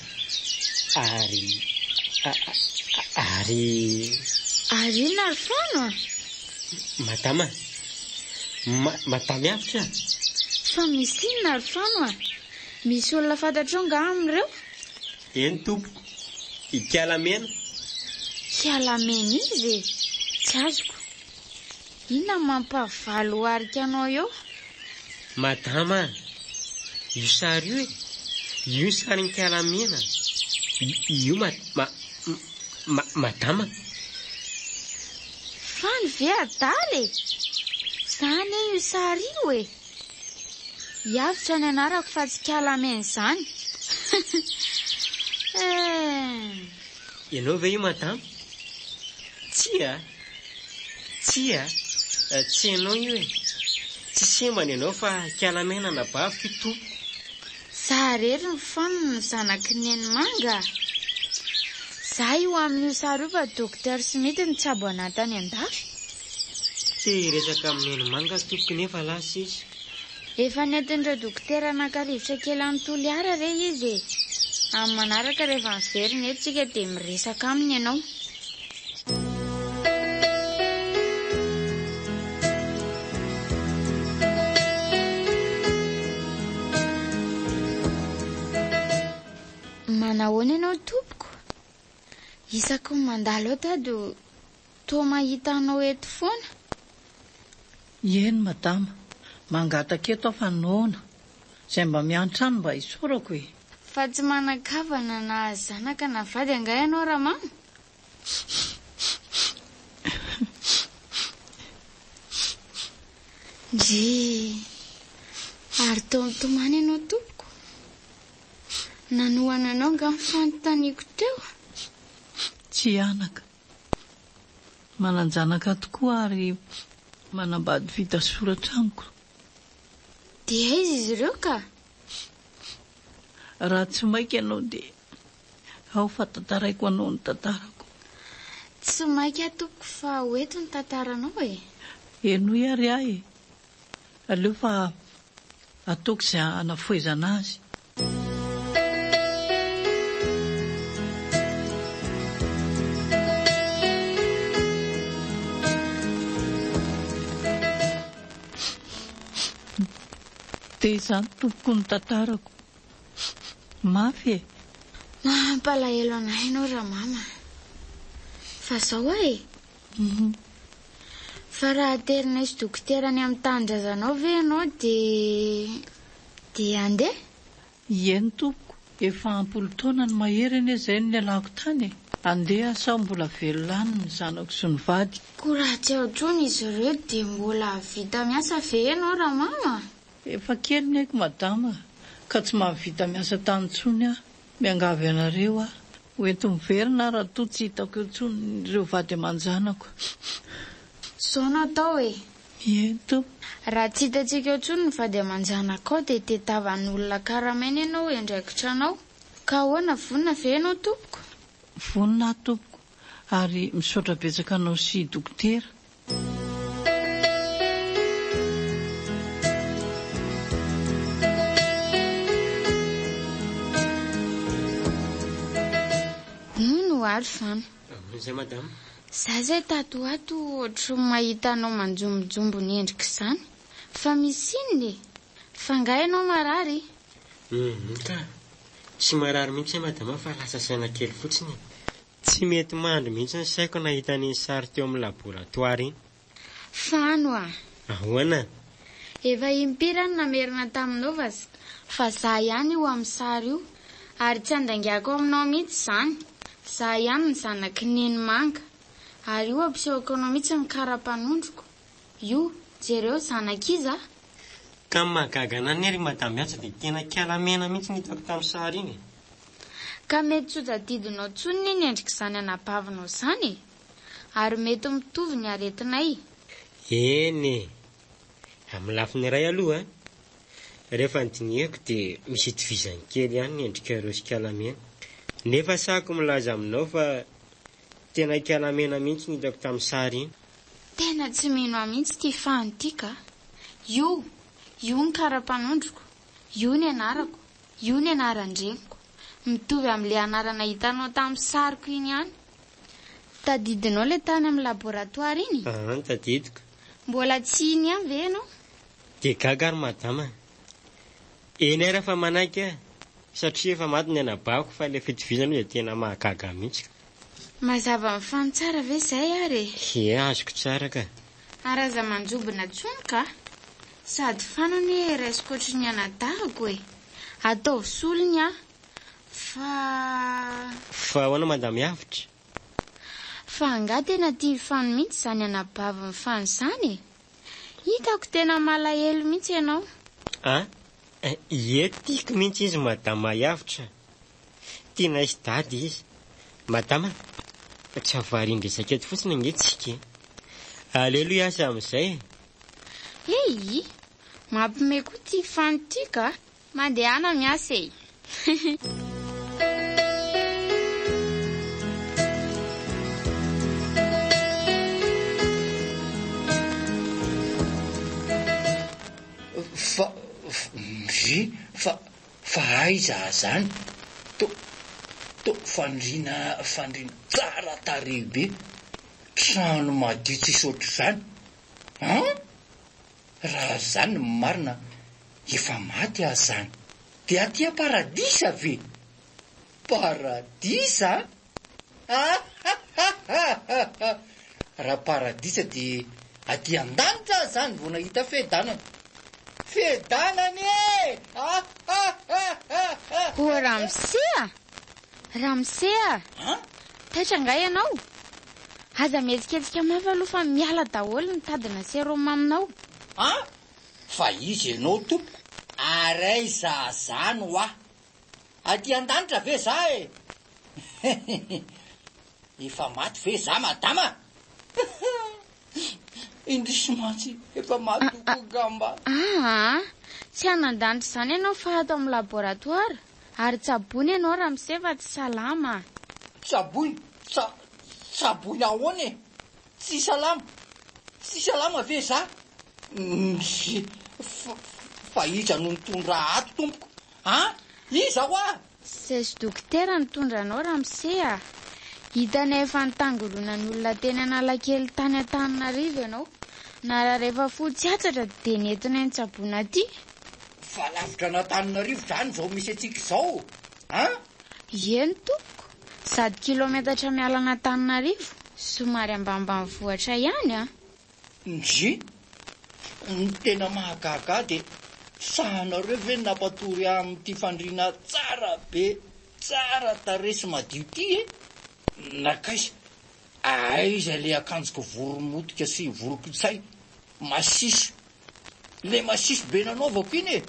Ary. Ary.
Ary inona ry Fano a?
Madama. Ma, madame Avotra a!
Fa misy inona ry Fano a? Misy olona fantatrao angaha amin'ireo?
Eny tompoko. Ikalamena.
Ikalamena iza e? Tsy azoko. Inona no mampavalo arika anao eo?
Madama a! Io sary io e! Io sarin'Ikalamena. Io ma, ma, ma, madama.
Fano ve adala e! Za anie io sary io e! Hiavotra ny anarako fa tsy Kalamena izany. Eh!
Ianao ve io madama? Tsia! Tsia! Tsy ianao io e! Tsy sembana ianao fa Kalamena anabaviko io tompoko.
Za rery no fan ny zanak'i Neny Manga a! Za io amin'io sary io fa Docteur Smith nitsabo anah tany andafy.
Te hiresaka amin'i Neny Manga aho tompoko nefa lasa izy.
Efa nentin'ireo dokotera naka rivotra kely any Toliara re izy e! Amin'ny manaraka rehefa miverina eto tsika dia miresaka aminy ianao. Manahoana ianao tompoko? Isaky ny mandalo eto aho dia toa mahita anao eto foana.
Eny madama, mangataka eto aho fa noana. Izay mba miantrano mba isaorako e.
Fa tsy manan-kavana na zanaka na vady angaha ianao Ramama? Ndry! Ary toa mitomany ianao tompoko? Nanohana anao angaha ny fanontaniako teo?
Tsia anaka. Manan-janaka tokoa ary manambady vita soratra amiko.
Dia aiza izy ireo ka?
Raha tsy maika ianao dia Ao fa tantaraiko anao ny tantarako.
Tsy maika aho tompoko fa ho eto ny tantaranao e.
Henoy ary ahy e. Aleo fa ataoko izay hanafohezana azy. Dia izany tompoko ny tantarako. Mafy e!
Mampalahelo anay ianao Ramama. Fa zao hoa e! Fa raha aterinay sy dokotera any amin'ny tanindrazanao ve ianao dia dia handeha?
Ieny tompoko, efa ampolo taona ny mahery anie izay no nialako tany e! Andeha aho sao mbola velona any ny zanako sy ny vadiko.
Koa raha tsy ao intsony izy ireo dia mbola hahavita miasa ve ianao Ramama?
Efa kely ny aiko madama ka tsy mahavita miasa tany intsony aho, miangavy anareo aho ho ento miverina aho raha toa tsy hitako eo intsony ireo vady aman-janako.
Zao no atao e!
Eny tompoko.
Raha tsy hitantsika eo intsony ny vady aman-janakao dia tediavan'olona karamaina ianao hiandraikitra anao. Ka ahoana vonona ve ianao tompoko?
Vonona aho tompoko ary misaotra betsaka anao sy dokotera.
Hono ho ary Fano.
Ahoana izay madama?
Za izay tato ho ato ohatry ny mahita anao manjombojombo ny endrika izany. Fa misy inona e? Fa angaha ianao marary?
Hum ka! Tsy marary mihitsy aho madama fa lasa saina kely fotsiny e. Tsy mety mandry mihitsy ny saiko nahita an'iny sary teo amin'ny laboratoara iny.
Fano a!
Ahoana?
Efa impiry aho no namerina taminao fa fa za ihany io amin'ny sary io. Ary tsy handaingako aminao mihitsy izany. Za ihany ny zanak'i Neny Manga. Ary io ampisehoko anao mihitsy ny kara-panondroko. Io, jereo, zanak'iza aho?
Ka ny mahagaga anah anie ry Madame Mihaja dia tena kiala mena mihitsy no hitako tamin'ny sary iny e!
Ka mety tsy ho tadidinao intsony anie ny endrik'izany anabavinao izany e! Ary mety mitovy ny aretinay.
Eny e! Amin'ny lafiny iray aloha, rehefa nodinihako dia misy itovizany kely ihany ny endrikareo sy Kalamena. Nefa sahako milaza aminao fa tena Kalamena mihitsy no hitako tamin'ny sary iny.
Tena tsy mino ahy mihitsy ity fano ity ka! Io, io ny kara-panondroko, io ny anarako, io ny anaran-dreniko. Mitovy amin'ilay anarana hitanao tamin'ny sariko iny ihany. Tadidinao ilay tany amin'ny laboratoara iny?
Aa, tadidiko.
Mbola tsy iny ihany ve ianao?
Dia gaga ary madama. Eny ary fa manaiky aho, satria efa maty ny anabahiko fa ilay fitovizana aloha dia tena mahagaga mihitsy ka.
Mazava amin'ny fano tsara ve izay ary e?
Ie, azoko tsara ka.
Ary aza manjobona intsony ka. Sady fano anie raisiko ohatry ny anadahiko e. Ataovy solony aho. Fa.
Fa ahoana madame Avotra?
Fa angaha tena tia Fano mihitsy izany anabavin'i Fano izany e? Hitako tena malahelo mihitsy ianao.
A, ie tiako mihitsy izy madame Avotra. Tianay sy dada izy. Madama, tsy havarin-dresaka eto fotsiny ange tsika e. Aleo aloha hiasa amin'izay e.
Hey! Mampime koa ity Fano ity ka. Mandehana miasa e!
Fa, ndry, fa, fa aiza azany? To, to fandriana, fandriana tsara tarehy be, trano madio tsisy ohatr'izany, an? Raha zany ny marina efa maty aho zany de aty am-paradisa ve? Paradisa? Ahahahaha! Raha paradisa de aty an-danitra aho zany vao nahita fiadanana. Fiadanana e! Ahahahaha!
O ramose a! Ramose a!
An?
Taitra angaha ianao? Aza mihetsiketsika mafy aloha fa miala daholo ny tadina sérum aminao.
An! Fa iza ianao tompoko? Ary aiza zany hoa? Aty an-danitra ve za e? Efa maty ve za madama? Indrisy mantsy efa maty tokoa ngamba.
Aa! Tsy any an-danitra izany ianao fa ato amin'ny laboratoire. Ary tsaboina ianao ramose fa tsy salama a!
Tsaboina? Tsa, tsaboina ahoana e? Tsy salama? Tsy salama ve za? Ndry, fa, fa iza no nitondra ato tompoko? An? Iza hoa?
Zay sy dokotera nitondra anao ramose a! Hitanay efa nitangoronan'olona teny Analakely tany Antananarivo ianao. Narary efa fotsy hatsatra dia nentinay nitsaboina aty.
Fa lavitra an'Antananarivo zany izao misy antsika izao an?
Eny tompoko, zato kilometatra miala an'Antananarivo, somary ambanimbanivohitra ihany an!
Ndry! Ny tena mahagaga ahy dia sahanareo ve ny nampatory ahy amin'ity fandriana tsara be, tsara tarehy sy madio ity e? Nankaiza? Aiza ilay akanjoko voromotika sy voronkitsay masiso Ilay masiso be nanaovako iny e!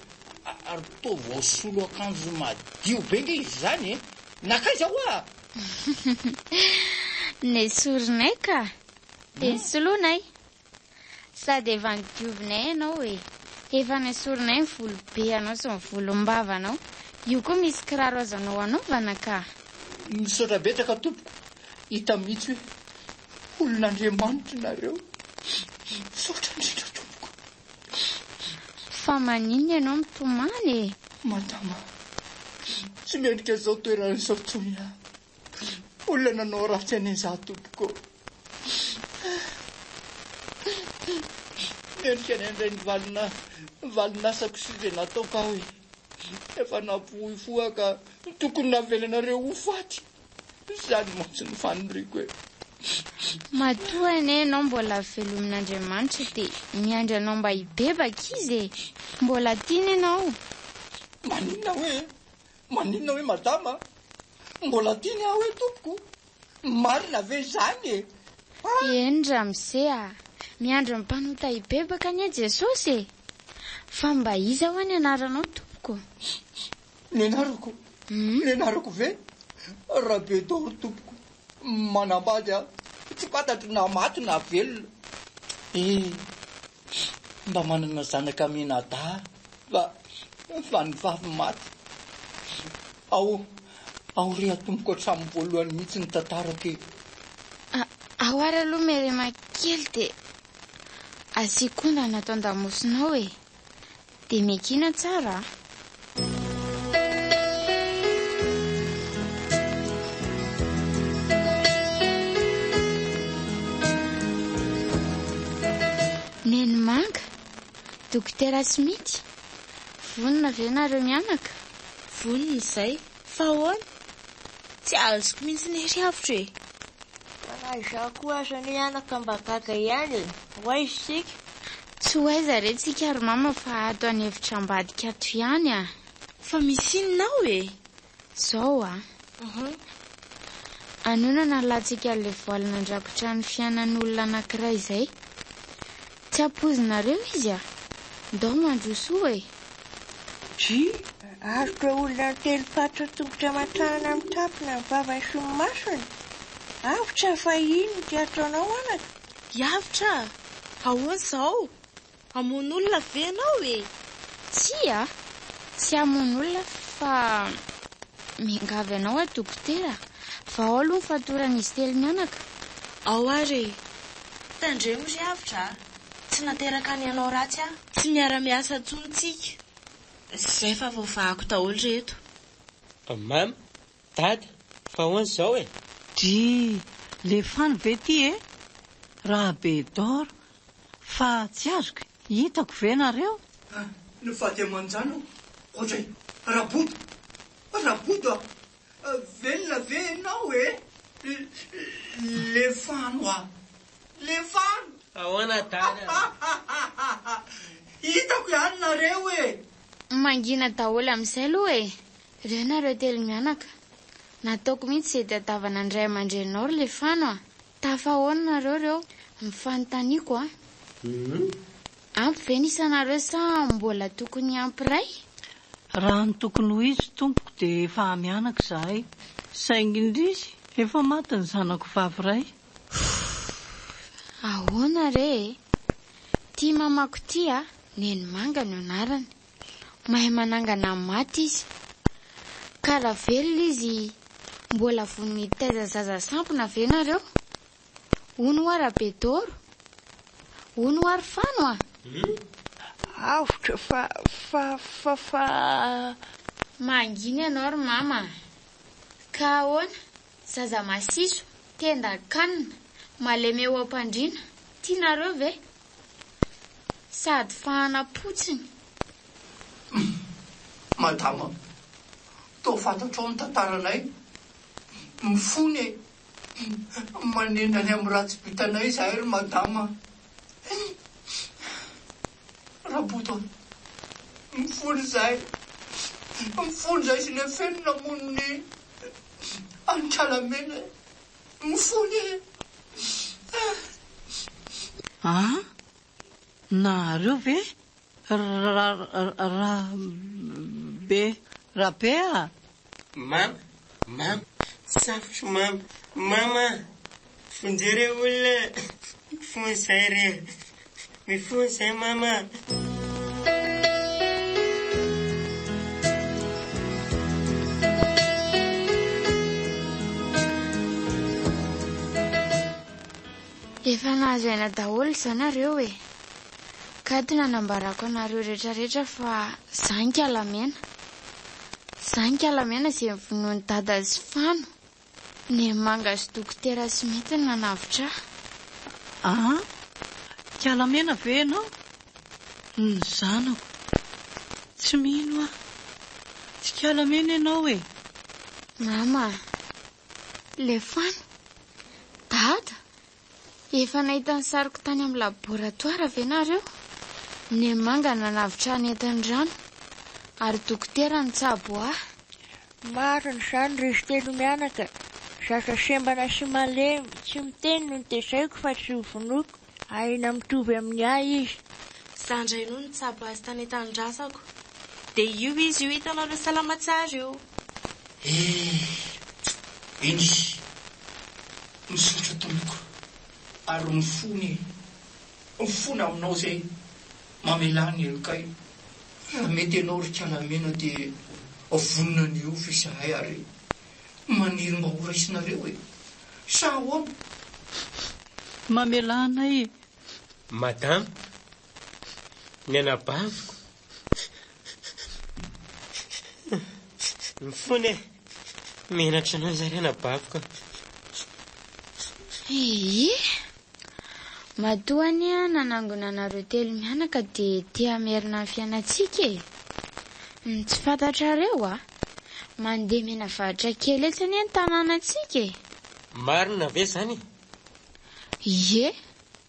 Ary toa voasolo akanjo madio be nge izy izany e! Nankaiza hoa?
Nesorinay ka! Dia nisoloinay. Sady efa nodiovinay ianao e! Efa nesorinay ny volo be anao sy ny volom-bavanao. Io koa misy kiraro azonao anaovana ka!
Misaotra betsaka tompoko, hita mihitsy hoe olon'Andriamanitra nareo. Misaotra indrindra tompoko.
Fa maninona ianao mitomany e?
Madama, tsy mendrika izao toerana izao intsony aho. Olona nanao ratsy anie izaho tompoko. Mendrika ny handray ny valina valin'asako sy izay nataoko aho e. Efa nampihoifoha ka tokony navelanareo ho faty. Izany mantsy no faniriako e.
Matoa anie ianao mbola velomin'Andriamanitra dia miandry anao mba hibebaka Izy e! Mbola tiany ianao.
Maninona hoe? Maninona hoe madama? Mbola tiany aho hoe tompoko? Marina ve izany e?
Eny ramose a! Miandry ny mpanota hibebaka anie Jesosy e! Fa mba iza hoa ny anaranao tompoko?
Ny anarako? Ny anarako ve? Rabedaoro tompoko. Manambady aho. Tsy fantatro na maty na velona. Eh! Mba manana zanaka mianadahy fa fa ny vavy maty. Ao ao re atomboko hatramin'ny voalohany mihitsy ny tantarako e.
Ao ary aloha Merema kely dia asiako ondana ato an-damosinao e. Dia miankina tsara a! Neny Manga, Dokotera Smith, vonona ve nareo mianaka?
Vonona izay, fa ahoana? Tsy azoko mihitsy ny hery avotra e!
Fa na izaho koa aza anie anaka mba gaga ihany e! Ho aiza isika?
Tsy ho aiza re tsika ry mama fa ato an'efitra ambadika ato ihany a!
Fa misy inona ao e?
Zao a! Anio no analantsika an'ilay voile nandrakotra ny fiainan'olona anankiray izay. Tsy ampoizinareo izy a! Ndao mandrosoa e!
Dry, azoko ireo olona niteny fatotra tongotra aman-tanana mitapina ny vavany sy ny masony. Avotra fa ino ity ataonao anaka?
Hiavotra? Ahoana izao? Hamono olona ve ianao e?
Tsia, tsy hamono olona fa miangavy anao aho dokotera, vahao aloha ny fatoran'izy telo mianaka.
Ao ary e! Tandremo ry avotra a! Tsy nateraka ny hanao ratsy aho. Tsy miara-miasa intsony tsika. Zay fa voavahako daholo reto.
Mama, Dada, fa ahoana izao e?
Dry, le fano ve ty e? Rabedor, fa tsy azoko, hitako ve nareo?
Ny vady aman-janako, ohatray, Rabodo, Rabodo a! Velona ve ianao e? Lefano a! Lefano!
Ahoana Dada?
Hitako ihany nareo e!
Mangina daholo amin'izay aloha e! Reo nareo telo mianaka. Nataoko mihitsy izay tadiavana ny ray aman-dreninao ry Lefano a! Tafahoana nareo reo? Ny fanontaniako a! Ampy ve ny isanareo sa mbola tokony hiampy iray?
Raha ny tokony ho izy tompoko dia efa mianaka izahay, saingy indrisy efa maty ny zanako vavy iray.
Huff! Ahoana re e! Ty mamako ty a, Neny Manga no anarany. Mahay manangana ny maty izy. Ka raha velona izy mbola vonona hitaiza zaza sampona ve nareo? Hono hoa Rabedoro? Hono hoa ry Fano a!
Avotra fa fa fa fa.
Mangina ianao ry mama a! Ka ahoana? Zaza masiso, tenda kanina, malemy eo am-pandriana, tianareo ve? Sady fahana-potsiny.
Madama, toa fantatrao ny tantaranay. Mifona e! Manenina ny amin'ny ratsy vitanay izahay ry madama a! Raboto a! Mifona izahay! Mifona izahay sy Lefeno namono ny an'Ikalamena e! Mifona e!
An! Nareo ve ra ra be Rabe a!
Mama, mama, safotra mama, mama a! Vonjeo re olona e! Mifona izay re! Mifona izay mama a!
Efa nahazo aina daholo izao nareo e! Ka ato nanambarako anareo retraretra fa za Ikalamena. Za Ikalamena izay novonoin'i Dada sy Fano. Neny Manga sy Dokotera Smith no nanavotra ahy.
An! Ikalamena ve ianao? Ny zanako. Tsy mino aho. Tsy Ikalamena ianao e!
Mama a! Lefano! Dada! Efa nahita ny sariko tany amin'ny laboratoara ve nareo? Nemanga nanavotra ahy nentin'ny rano, ary dokotera nitsabo ahy.
Marina izany ry izy telo mianaka, zaza sembana sy malemy, tsy miteny no notezaiko fa tsy hovonoiko, aina mitovy amin'ny ahy izy.
Za ndray no nitsabo azy tany an-tanindrazako. Dia io izy io hitanareo salama tsara io.
Eh! Eny e! Misaotra tompoko ary mifona e! Mifona aminao zay mamelà ny helokay. Raha mety ianao ry Kalamena dia vonona ny hiofo izahay ary maniry mba ho raisinareo e! Sa ahoana?
Mamelà anay e!
Madama, ny anabaviko. Mifona e! Menatra anao izany anabaviko a!
Ee! Matoa anie aho nanangona anareo telo mianaka dia te hamerina ny fiainantsika e! Ny tsy fantatrareo a! Mandeha mianavaratra kely etsy anie ny tanànantsika e!
Marina ve izany e?
Ie!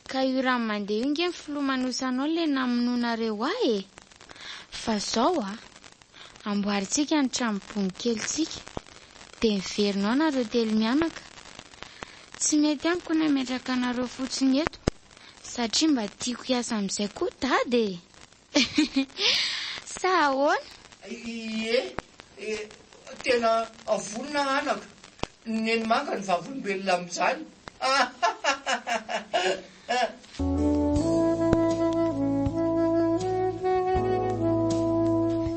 Ka io rano mandeha io nge ny filomanosanao le namonoanareo ahy e! Fa zao a! Amboarintsika ny trano bonikelintsika dia miverina ao nareo telo mianaka. Tsy mety amiko ny hametraka anareo fotsiny eto satria mba tiako hiasa amin'izay koa dada e! Sa ahoana?
Ie, tena vonona anaka. Neny Manga no vavolombelona amin'izany.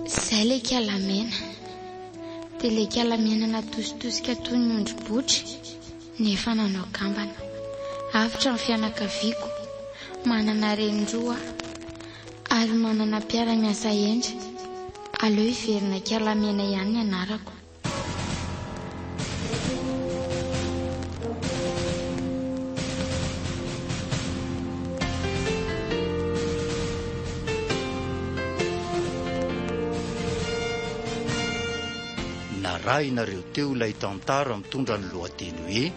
Izay ilay ikalamena. Dia ilay ikalamena natositosika toy ny ondry botry nefa nanao kambana. Avotra ny fianakaviako. Manana reny roa aho. Ary manana mpiara-miasa hendry. Aleo hiverina ikalamena ihany ny anarako.
Narahinareo teo ilay tantara mitondra ny lohateny hoe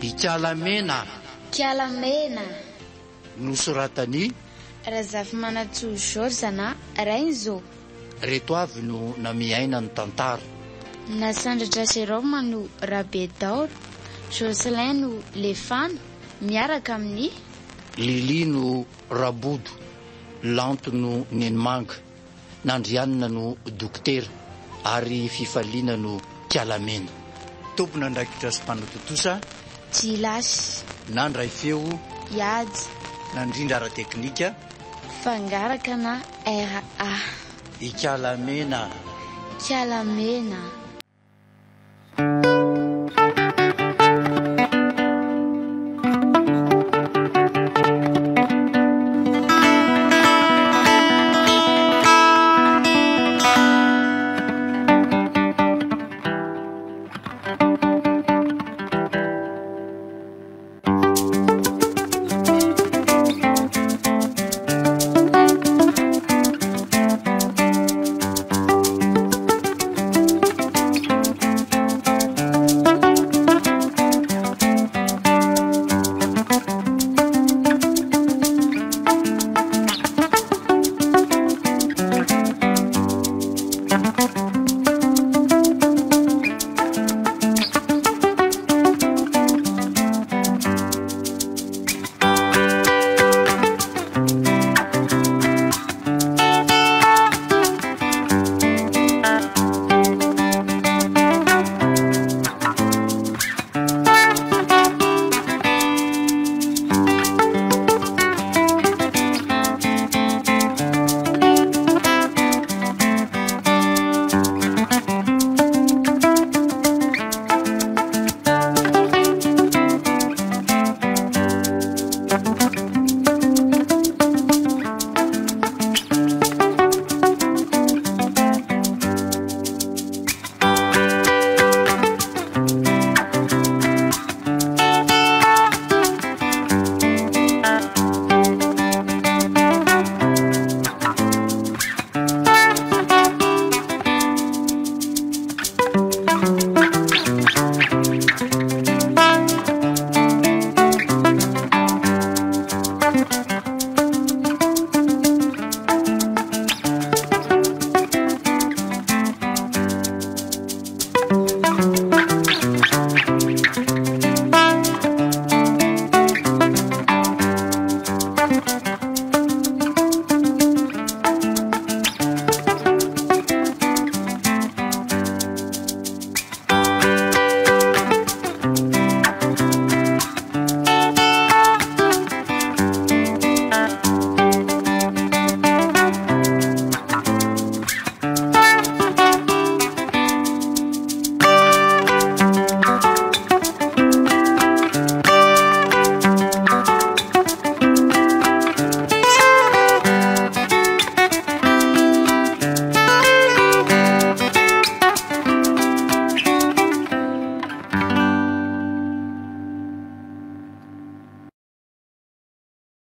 Ikalamena.
Ikalamena.
Nosoratan'i.
Razafimanantsoa Georges na Rainizo.
Reto avy no namiaina ny tantara.
Nasandratra Jérôme no Rabedaoro, Jocelyn no Lefano, miaraka amin'i.
Lily no Rabodo, Lanto no Nenimanga, Nandrianina no Dokotera ary Fifaliana no Kialamena. Tompon'andraikitra sy mpanatontosa.
Jilasy.
Nandray feo.
Hiady.
Nandrindra ara-teknika.
Fangaraka na RA.
Ikalamena.
Ikalamena.